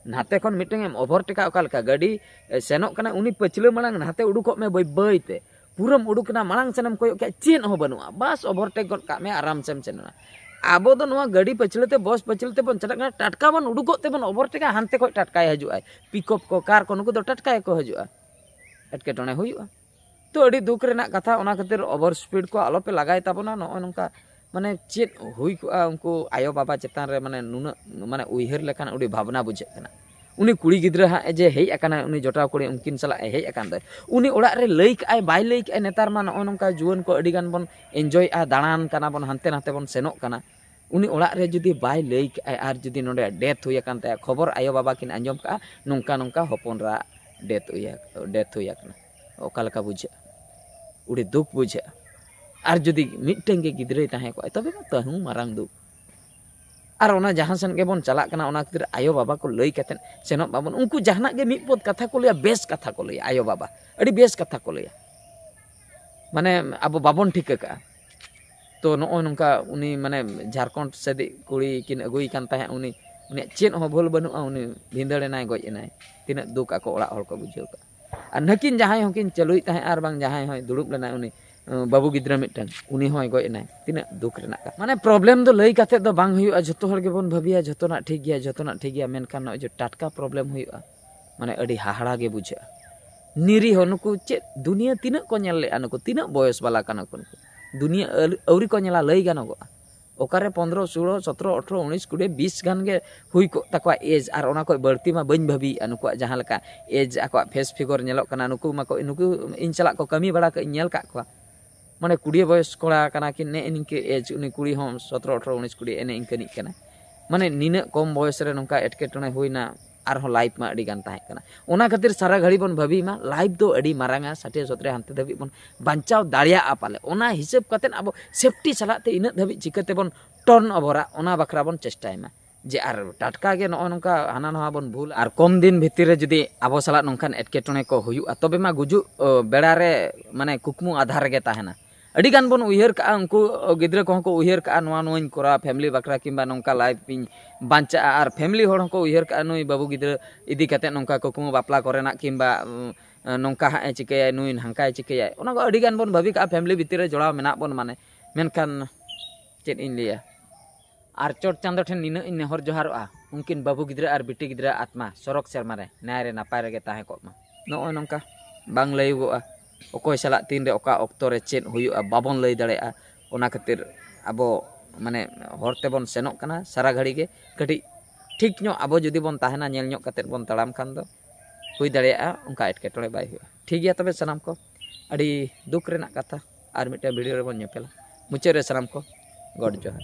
ᱱᱟᱛᱮ ᱠᱷᱚᱱ ᱢᱤᱫᱴᱟᱝ ᱮᱢ ᱳᱵᱷᱟᱨᱴᱮᱠᱟ, ᱚᱠᱟ ᱞᱮᱠᱟ ᱜᱟᱹᱰᱤ ᱮ, ᱥᱮᱱᱚᱜ ᱠᱟᱱᱟ, ᱩᱱᱤ ᱯᱟᱹᱪᱷᱞᱟᱹ ᱢᱟᱲᱟᱝ ᱱᱟᱛᱮ ᱩᱰᱩᱠᱚᱜ ᱢᱮ ᱵᱟᱹᱭ ᱵᱟᱹᱭ ᱛᱮ, ᱯᱩᱨᱟᱹᱢ ᱩᱰᱩᱠ ᱮᱱᱟ, ᱢᱟᱲᱟᱝ ᱥᱮᱱᱮᱢ ᱠᱚᱭᱚᱜ ᱠᱮᱫ, ᱪᱮᱫ ᱦᱚᱸ ᱵᱟᱹᱱᱩᱜᱼᱟ, ᱵᱟᱥ ᱳᱵᱷᱟᱨᱴᱮᱠ ᱜᱚᱫ ᱠᱟᱜ ᱢᱮ, ᱟᱨᱟᱢ ᱥᱮᱢ ᱥᱮᱱ ᱮᱱᱟ᱾ ᱟᱵᱚ ᱫᱚ ᱱᱚᱣᱟ ᱜᱟᱹᱰᱤ ᱯᱟᱹᱪᱷᱞᱟᱹ ᱛᱮ, ᱵᱚᱥ ᱯᱟᱹᱪᱷᱞᱟᱹ ᱛᱮᱵᱚᱱ ᱪᱟᱞᱟᱜ ᱠᱟᱱᱟ, ᱴᱟᱴᱠᱟ ᱵᱚᱱ ᱩᱰᱩᱠᱚᱜ ᱛᱮᱵᱚᱱ ᱳᱵᱷᱟᱨᱴᱮᱠᱟ, ᱦᱟᱱᱛᱮ ᱠᱷᱚᱱ ᱴᱟᱴᱠᱟᱭ ᱦᱤᱡᱩᱜᱼᱟᱭ, ᱯᱤᱠᱚᱯ ᱠᱚ, ᱠᱟᱨ ᱠᱚ, ᱱᱩᱠᱩ ᱫᱚ ᱴᱟᱴᱠᱟ ᱜᱮᱠᱚ ᱦᱤᱡᱩᱜᱼᱟ, ᱮᱴᱠᱮᱴᱚᱬᱮ ᱦᱩᱭᱩᱜᱼᱟ᱾ ᱛᱚ ᱟᱹᱰᱤ ᱫᱩᱠ ᱨᱮᱱᱟᱜ ᱠᱟᱛᱷᱟ, ᱚᱱᱟ ᱠᱷᱟᱹᱛᱤᱨ ᱳᱵᱷᱟᱨ ᱥᱯᱤᱰ ᱠᱚ ᱟᱞᱚᱯᱮ ᱞᱟᱜᱟᱭ ᱛᱟᱵᱚᱱᱟ᱾ ᱱᱚᱜᱼᱚᱭ ᱱᱚᱝᱠᱟ ᱢᱟᱱᱮ ᱪᱮᱫ ᱦᱩᱭ ᱠᱚᱜᱼᱟ ᱩᱱᱠᱩ ᱟᱭᱳᱼᱵᱟᱵᱟ ᱪᱮᱛᱟᱱ ᱨᱮ, ᱢᱟᱱᱮ ᱱᱩᱱᱟᱹᱜ ᱢᱟᱱᱮ ᱩᱭᱦᱟᱹᱨ ᱞᱮᱠᱷᱟᱱ ᱟᱹᱰᱤ ᱵᱷᱟᱵᱽᱱᱟ ᱵᱩᱡᱷᱟᱹᱜ ᱠᱟᱱᱟ᱾ ᱩᱱᱤ ᱠᱩᱲᱤ ᱜᱤᱫᱽᱨᱟᱹ ᱦᱟᱸᱜ ᱮ ᱡᱮ ᱦᱮᱡ ᱟᱠᱟᱱᱟᱭ, ᱩᱱᱤ ᱡᱚᱴᱟᱣ ᱠᱩᱲᱤ ᱩᱱᱠᱤᱱ ᱥᱟᱞᱟᱜ ᱮ ᱦᱮᱡ ᱟᱠᱟᱱ ᱫᱚᱭ, ᱩᱱᱤ ᱚᱲᱟᱜ ᱨᱮ ᱞᱟᱹᱭ ᱠᱟᱜᱼᱟᱭ ᱵᱟᱭ ᱞᱟᱹᱭ ᱠᱟᱜᱼᱟᱭ? ᱱᱮᱛᱟᱨ ᱢᱟ ᱱᱚᱜᱼᱚ ᱱᱚᱝᱠᱟ ᱡᱩᱣᱟᱹᱱ ᱠᱚ ᱟᱹᱰᱤ ᱜᱟᱱ ᱵᱚᱱ ᱮᱱᱡᱚᱭᱮᱜᱼᱟ, ᱫᱟᱬᱟᱱ ᱠᱟᱱᱟ ᱵᱚᱱ, ᱦᱟᱱᱛᱮ ᱱᱟᱛᱮ ᱵᱚᱱ ᱥᱮᱱᱚᱜ ᱠᱟᱱᱟ᱾ ᱩᱱᱤ ᱚᱲᱟᱜ ᱨᱮ ᱡᱩᱫᱤ ᱵᱟᱭ ᱞᱟᱹᱭ ᱠᱟᱜᱼᱟᱭ ᱟᱨ ᱡᱩᱫᱤ ᱱᱚᱰᱮ ᱰᱮᱛᱷ ᱦᱩᱭ ᱟᱠᱟᱱ ᱛᱟᱭᱟ, ᱠᱷᱚᱵᱚᱨ ᱟᱭᱳᱼᱵᱟᱵᱟ ᱠᱤᱱ ᱟᱸᱡᱚᱢ ᱠᱟᱜᱼᱟ ᱱᱚᱝᱠᱟ ᱱᱚᱝᱠᱟ ᱦᱚᱯᱚᱱ ᱨᱟᱜ ᱰᱮᱛᱷ ᱦᱩᱭ ᱰᱮᱛᱷ ᱦᱩᱭ ᱟᱠᱟᱱᱟ, ᱚᱠᱟ ᱞᱮᱠᱟ ᱵᱩᱡᱷᱟᱹᱜᱼᱟ? ᱟᱹᱰᱤ ᱫᱩᱠ ᱵᱩᱡᱷᱟᱹᱜᱼᱟ᱾ ᱟᱨ ᱡᱩᱫᱤ ᱢᱤᱫᱴᱮᱱ ᱜᱮ ᱜᱤᱫᱽᱨᱟᱹᱭ ᱛᱟᱦᱮᱸ ᱠᱚᱜᱼᱟ, ᱛᱚᱵᱮ ᱢᱟ ᱛᱟᱹᱦᱩ ᱢᱟᱨᱟᱝ ᱫᱩᱠ᱾ ᱟᱨ ᱚᱱᱟ ᱡᱟᱦᱟᱸ ᱥᱮᱱ ᱜᱮᱵᱚᱱ ᱪᱟᱞᱟᱜ ᱠᱟᱱᱟ, ᱚᱱᱟ ᱠᱷᱟᱹᱛᱤᱨ ᱟᱭᱳᱼᱵᱟᱵᱟ ᱠᱚ ᱞᱟᱹᱭ ᱠᱟᱛᱮᱫ ᱥᱮᱱᱚᱜ ᱢᱟᱵᱚᱱ᱾ ᱩᱱᱠᱩ ᱡᱟᱦᱟᱱᱟᱜ ᱜᱮ ᱢᱤᱫ ᱯᱚᱫ ᱠᱟᱛᱷᱟ ᱠᱚ ᱞᱟᱹᱭᱟ, ᱵᱮᱥ ᱠᱟᱛᱷᱟ ᱠᱚ ᱞᱟᱹᱭᱟ ᱟᱭᱳᱼᱵᱟᱵᱟ, ᱟᱹᱰᱤ ᱵᱮᱥ ᱠᱟᱛᱷᱟ ᱠᱚ ᱞᱟᱹᱭᱟ, ᱢᱟᱱᱮ ᱟᱵᱚ ᱵᱟᱵᱚᱱ ᱴᱷᱤᱠᱟᱹ ᱠᱟᱜᱼᱟ᱾ ᱛᱚ ᱱᱚᱜᱼᱚ ᱱᱚᱝᱠᱟ ᱩᱱᱤ ᱢᱟᱱᱮ ᱡᱷᱟᱲᱠᱷᱚᱸᱰ ᱥᱮᱫᱤᱡ ᱠᱩᱲᱤ ᱠᱤᱱ ᱟᱹᱜᱩᱭ ᱠᱟᱱ ᱛᱟᱦᱮᱸᱫ, ᱩᱱᱤ, ᱩᱱᱤᱭᱟᱜ ᱪᱮᱫ ᱦᱚᱸ ᱵᱷᱩᱞ ᱵᱟᱹᱱᱩᱜᱼᱟ, ᱩᱱᱤ ᱵᱷᱤᱸᱫᱟᱹᱲ ᱮᱱᱟᱭ, ᱜᱚᱡ ᱮᱱᱟᱭ᱾ ᱛᱤᱱᱟᱹᱜ ᱫᱩᱠ ᱟᱠᱚ ᱚᱲᱟᱜ ᱦᱚᱲ ᱠᱚ ᱵᱩᱡᱷᱟᱹᱣ ᱠᱟᱜᱼᱟ᱾ ᱟᱨ ᱱᱟᱹᱠᱤᱱ ᱡᱟᱦᱟᱸᱭ ᱦᱚᱸᱠᱤᱱ ᱪᱟᱹᱞᱩᱭᱮᱫ ᱛᱟᱦᱮᱸᱫ ᱟᱨ ᱵᱟᱝ ᱡᱟᱦᱟᱸᱭ ᱦᱚᱸᱭ ᱫᱩᱲᱩᱵ ᱞᱮᱱᱟᱭ, ᱩᱱᱤ ᱵᱟᱹᱵᱩ ᱜᱤᱫᱽᱨᱟᱹ ᱢᱤᱫᱴᱟᱝ, ᱩᱱᱤ ᱦᱚᱸᱭ ᱜᱚᱡ ᱮᱱᱟᱭ᱾ ᱛᱤᱱᱟᱹᱜ ᱫᱩᱠ ᱨᱮᱱᱟᱜ ᱠᱟᱛᱷᱟ᱾ ᱢᱟᱱᱮ ᱯᱨᱚᱵᱞᱮᱢ ᱫᱚ ᱞᱟᱹᱭ ᱠᱟᱛᱮᱫ ᱫᱚ ᱵᱟᱝ ᱦᱩᱭᱩᱜᱼᱟ᱾ ᱡᱷᱚᱛᱚ ᱦᱚᱲ ᱜᱮᱵᱚᱱ ᱵᱷᱟᱹᱵᱤᱭᱟ ᱡᱷᱚᱛᱚᱱᱟᱜ ᱴᱷᱤᱠ ᱜᱮᱭᱟ, ᱡᱷᱚᱛᱚᱱᱟᱜ ᱴᱷᱤᱠ ᱜᱮᱭᱟ, ᱢᱮᱱᱠᱷᱟᱱ ᱱᱚᱜᱼᱚᱭ ᱡᱮ ᱴᱟᱴᱠᱟ ᱯᱨᱚᱵᱞᱮᱢ ᱦᱩᱭᱩᱜᱼᱟ, ᱢᱟᱱᱮ ᱟᱹᱰᱤ ᱦᱟᱦᱟᱲᱟ ᱜᱮ ᱵᱩᱡᱷᱟᱹᱜᱼᱟ᱾ ᱱᱤᱨᱤᱦᱚ ᱱᱩᱠᱩ ᱪᱮᱫ ᱫᱩᱱᱤᱭᱟᱹ ᱛᱤᱱᱟᱹᱜ ᱠᱚ ᱧᱮᱞ ᱞᱮᱜᱼᱟ, ᱱᱩᱠᱩ ᱛᱤᱱᱟᱹᱜ ᱵᱚᱭᱚᱥ ᱵᱟᱞᱟ ᱠᱟᱱᱟ ᱠᱚ ᱱᱩᱠᱩ? ᱫᱩᱱᱤᱭᱟᱹ ᱟᱹᱣ- ᱟᱹᱣᱨᱤ ᱠᱚ ᱧᱮᱞᱟ ᱞᱟᱹᱭ ᱜᱟᱱᱚᱜᱚᱜᱼᱟ᱾ ᱚᱠᱟᱨᱮ ᱯᱚᱱᱫᱽᱨᱚ, ᱥᱳᱞᱳ, ᱥᱚᱛᱨᱚ, ᱟᱴᱷᱨᱚ, ᱩᱱᱤᱥ, ᱠᱩᱲᱤ, ᱵᱤᱥ ᱜᱟᱱ ᱜᱮ ᱦᱩᱭ ᱠᱚᱜ ᱛᱟᱠᱚᱣᱟ ᱮᱡᱽ, ᱟᱨ ᱚᱱᱟ ᱠᱷᱚᱱ ᱵᱟᱹᱲᱛᱤ ᱢᱟ ᱵᱟᱹᱧ ᱵᱷᱟᱹᱵᱤᱭᱮᱫᱼᱟ᱾ ᱱᱩᱠᱩᱣᱟᱜ ᱡᱟᱦᱟᱸ ᱞᱮᱠᱟ ᱮᱡᱽ, ᱟᱠᱚᱣᱟᱜ ᱯᱷᱮᱥ ᱯᱷᱤᱜᱚᱨ ᱧᱮᱞᱚᱜ ᱠᱟᱱᱟ, ᱱᱩᱠᱩ ᱢᱟᱠᱚ, ᱱᱩᱠᱩ ᱤᱧ ᱥᱟᱞᱟᱜ ᱠᱚ ᱠᱟᱹᱢᱤ ᱵᱟᱲᱟ ᱠᱟᱜ, ᱤᱧ ᱧᱮᱞ ᱠᱟᱜ ᱠᱚᱣᱟ᱾ ᱢᱟᱱᱮ ᱠᱩᱲᱤ ᱵᱚᱭᱚᱥ ᱠᱚᱲᱟ ᱠᱟᱱᱟ ᱠᱤᱱ, ᱱᱮᱜᱼᱮ ᱱᱤᱝᱠᱟᱹ ᱮᱡᱽ, ᱩᱱᱤ ᱠᱩᱲᱤ ᱦᱚᱸ ᱥᱚᱛᱨᱚ, ᱟᱴᱷᱨᱚ, ᱩᱱᱤᱥ, ᱠᱩᱲᱤ ᱮᱱᱮ ᱤᱱᱠᱟᱹᱱᱤᱡ ᱠᱟᱱᱟᱭ᱾ ᱢᱟᱱᱮ ᱱᱤᱱᱟᱹᱜ ᱠᱚᱢ ᱵᱚᱭᱚᱥ ᱨᱮ ᱱᱚᱝᱠᱟ ᱮᱴᱠᱮᱴᱚᱬᱮ ᱦᱩᱭᱱᱟ, ᱟᱨᱦᱚᱸ ᱞᱟᱭᱤᱯᱷ ᱢᱟ ᱟᱹᱰᱤ ᱜᱟᱱ ᱛᱟᱦᱮᱸ ᱠᱟᱱᱟ᱾ ᱚᱱᱟ ᱠᱷᱟᱹᱛᱤᱨ ᱥᱟᱨᱟ ᱜᱷᱟᱹᱲᱤ ᱵᱚᱱ ᱵᱷᱟᱹᱵᱤ ᱢᱟ, ᱞᱟᱭᱤᱯᱷ ᱫᱚ ᱟᱹᱰᱤ ᱢᱟᱨᱟᱝᱟ, ᱥᱟᱴᱷᱮ ᱥᱚᱛᱨᱮ ᱦᱟᱱᱛᱮ ᱫᱷᱟᱹᱵᱤᱡ ᱵᱚᱱ ᱵᱟᱧᱪᱟᱣ ᱫᱟᱲᱮᱭᱟᱜᱼᱟ ᱯᱟᱞᱮ᱾ ᱚᱱᱟ ᱦᱤᱥᱟᱹᱵ ᱠᱟᱛᱮᱫ ᱟᱵᱚ ᱥᱮᱯᱴᱤ ᱥᱟᱞᱟᱜ ᱛᱮ ᱤᱱᱟᱹᱜ ᱫᱷᱟᱹᱵᱤᱡ ᱪᱤᱠᱟᱹ ᱛᱮᱵᱚᱱ ᱴᱚᱨᱱ ᱳᱵᱷᱟᱨᱟ, ᱚᱱᱟ ᱵᱟᱠᱷᱨᱟ ᱵᱚᱱ ᱪᱮᱥᱴᱟᱭ ᱢᱟ᱾ ᱡᱮ ᱟᱨ ᱴᱟᱴᱠᱟ ᱜᱮ ᱱᱚᱜᱼᱚ ᱱᱚᱝᱠᱟ ᱦᱟᱱᱟ ᱱᱟᱣᱟ ᱵᱚᱱ ᱵᱷᱩᱞ, ᱟᱨ ᱠᱚᱢ ᱫᱤᱱ ᱵᱷᱤᱛᱤᱨ ᱨᱮ ᱡᱩᱫᱤ ᱟᱵᱚ ᱥᱟᱞᱟᱜ ᱱᱚᱝᱠᱟᱱ ᱮᱴᱠᱮᱴᱚᱬᱮ ᱠᱚ ᱦᱩᱭᱩᱜᱼᱟ, ᱛᱚᱵᱮ ᱢᱟ ᱜᱩᱡᱩᱜ, ᱚ, ᱵᱮᱲᱟ ᱨᱮ, ᱢᱟᱱᱮ, ᱠᱩᱠᱢᱩ ᱟᱫᱷᱟᱨ ᱨᱮᱜᱮ ᱛᱟᱦᱮᱱᱟ᱾ ᱟᱹᱰᱤ ᱜᱟᱱ ᱵᱚᱱ ᱩᱭᱦᱟᱹᱨ ᱠᱟᱜᱼᱟ, ᱩᱱᱠᱩ, ᱚ, ᱜᱤᱫᱽᱨᱟᱹ ᱠᱚᱦᱚᱸ ᱠᱚ ᱩᱭᱦᱟᱹᱨ ᱠᱟᱜᱼᱟ, ᱱᱚᱣᱟ ᱱᱚᱣᱟᱧ ᱠᱚᱨᱟᱣᱟ ᱯᱷᱮᱢᱤᱞᱤ ᱵᱟᱠᱷᱨᱟ, ᱠᱤᱝᱵᱟ ᱱᱚᱝᱠᱟ ᱞᱟᱭᱤᱯᱷ ᱤᱧ ᱵᱟᱧᱪᱟᱜᱼᱟ᱾ ᱟᱨ ᱯᱷᱮᱢᱤᱞᱤ ᱦᱚᱲ ᱦᱚᱸᱠᱚ ᱩᱭᱦᱟᱹᱨ ᱠᱟᱜᱼᱟ, ᱱᱩᱭ ᱵᱟᱹᱵᱩ ᱜᱤᱫᱽᱨᱟᱹ ᱤᱫᱤ ᱠᱟᱛᱮᱫ ᱱᱚᱝᱠᱟ ᱠᱩᱠᱢᱩ ᱵᱟᱯᱞᱟ ᱠᱚᱨᱮᱱᱟᱜ, ᱠᱤᱝᱵᱟ, ᱩᱸ, ᱱᱚᱝᱠᱟ ᱦᱟᱸᱜ ᱮ ᱪᱤᱠᱟᱹᱭᱟᱭ, ᱱᱩᱭ ᱦᱟᱝᱠᱟᱭ ᱪᱤᱠᱟᱹᱭᱟᱭ᱾ ᱚᱱᱟ ᱠᱚ ᱟᱹᱰᱤ ᱜᱟᱱ ᱵᱚᱱ ᱵᱷᱟᱹᱵᱤ ᱠᱟᱜᱼᱟ, ᱯᱷᱮᱢᱤᱞᱤ ᱵᱷᱤᱛᱤᱨ ᱨᱮ ᱡᱚᱲᱟᱣ ᱢᱮᱱᱟᱜ ᱵᱚᱱ ᱢᱟᱱᱮ᱾ ᱢᱮᱱᱠᱷᱟᱱ ᱪᱮᱫ ᱤᱧ ᱞᱟᱹᱭᱟ, ᱟᱨ ᱪᱚᱴ ᱪᱟᱸᱫᱚ ᱴᱷᱮᱱ ᱱᱤᱱᱟᱹᱜ ᱤᱧ ᱱᱮᱦᱚᱨ ᱡᱚᱦᱟᱨᱚᱜᱼᱟ, ᱩᱱᱠᱤᱱ ᱵᱟᱹᱵᱩ ᱜᱤᱫᱽᱨᱟᱹ ᱟᱨ ᱵᱤᱴᱤ ᱜᱤᱫᱽᱨᱟᱹ ᱟᱛᱢᱟ ᱥᱚᱨᱚᱜᱽ ᱥᱮᱨᱢᱟ ᱨᱮ ᱱᱟᱭ ᱨᱮ ᱱᱟᱯᱟᱭ ᱨᱮᱜᱮ ᱛᱟᱦᱮᱸ ᱠᱚᱜ ᱢᱟ᱾ ᱱᱚᱜᱼᱚᱭ ᱱᱚᱝᱠᱟ ᱵᱟᱝ ᱞᱟᱹᱭᱚᱜᱚᱜᱼᱟ, ᱚᱠᱚᱭ ᱥᱟᱞᱟᱜ ᱛᱤᱱ ᱨᱮ ᱚᱠᱟ ᱚᱠᱛᱚ ᱨᱮ ᱪᱮᱫ ᱦᱩᱭᱩᱜᱼᱟ, ᱵᱟᱵᱚᱱ ᱞᱟᱹᱭ ᱫᱟᱲᱮᱭᱟᱜᱼᱟ᱾ ᱚᱱᱟ ᱠᱷᱟᱹᱛᱤᱨ ᱟᱵᱚ ᱢᱟᱱᱮ ᱦᱚᱨ ᱛᱮᱵᱚᱱ ᱥᱮᱱᱚᱜ ᱠᱟᱱᱟ ᱥᱟᱨᱟ ᱜᱷᱟᱹᱲᱤ ᱜᱮ, ᱠᱟᱹᱴᱤᱡ ᱴᱷᱤᱠ ᱧᱚᱜ ᱟᱵᱚ ᱡᱩᱫᱤ ᱵᱚᱱ ᱛᱟᱦᱮᱱᱟ, ᱧᱮᱞ ᱧᱚᱜ ᱠᱟᱛᱮᱫ ᱵᱚᱱ ᱛᱟᱲᱟᱢ ᱠᱷᱟᱱ ᱫᱚ ᱦᱩᱭ ᱫᱟᱲᱮᱭᱟᱜᱼᱟ ᱚᱱᱠᱟ ᱮᱴᱠᱮᱴᱚᱬᱮ ᱵᱟᱭ ᱦᱩᱭᱩᱜᱼᱟ᱾ ᱴᱷᱤᱠ ᱜᱮᱭᱟ ᱛᱚᱵᱮ ᱥᱟᱱᱟᱢ ᱠᱚ, ᱟᱹᱰᱤ ᱫᱩᱠ ᱨᱮᱱᱟᱜ ᱠᱟᱛᱷᱟ, ᱟᱨ ᱢᱤᱫᱴᱮᱱ ᱵᱷᱤᱰᱤᱭᱳ ᱨᱮᱵᱚᱱ ᱧᱮᱯᱮᱞᱟ᱾ ᱢᱩᱪᱟᱹᱫ ᱨᱮ ᱥᱟᱱᱟᱢ ᱠᱚ ᱜᱚᱰ ᱡᱚᱦᱟᱨ᱾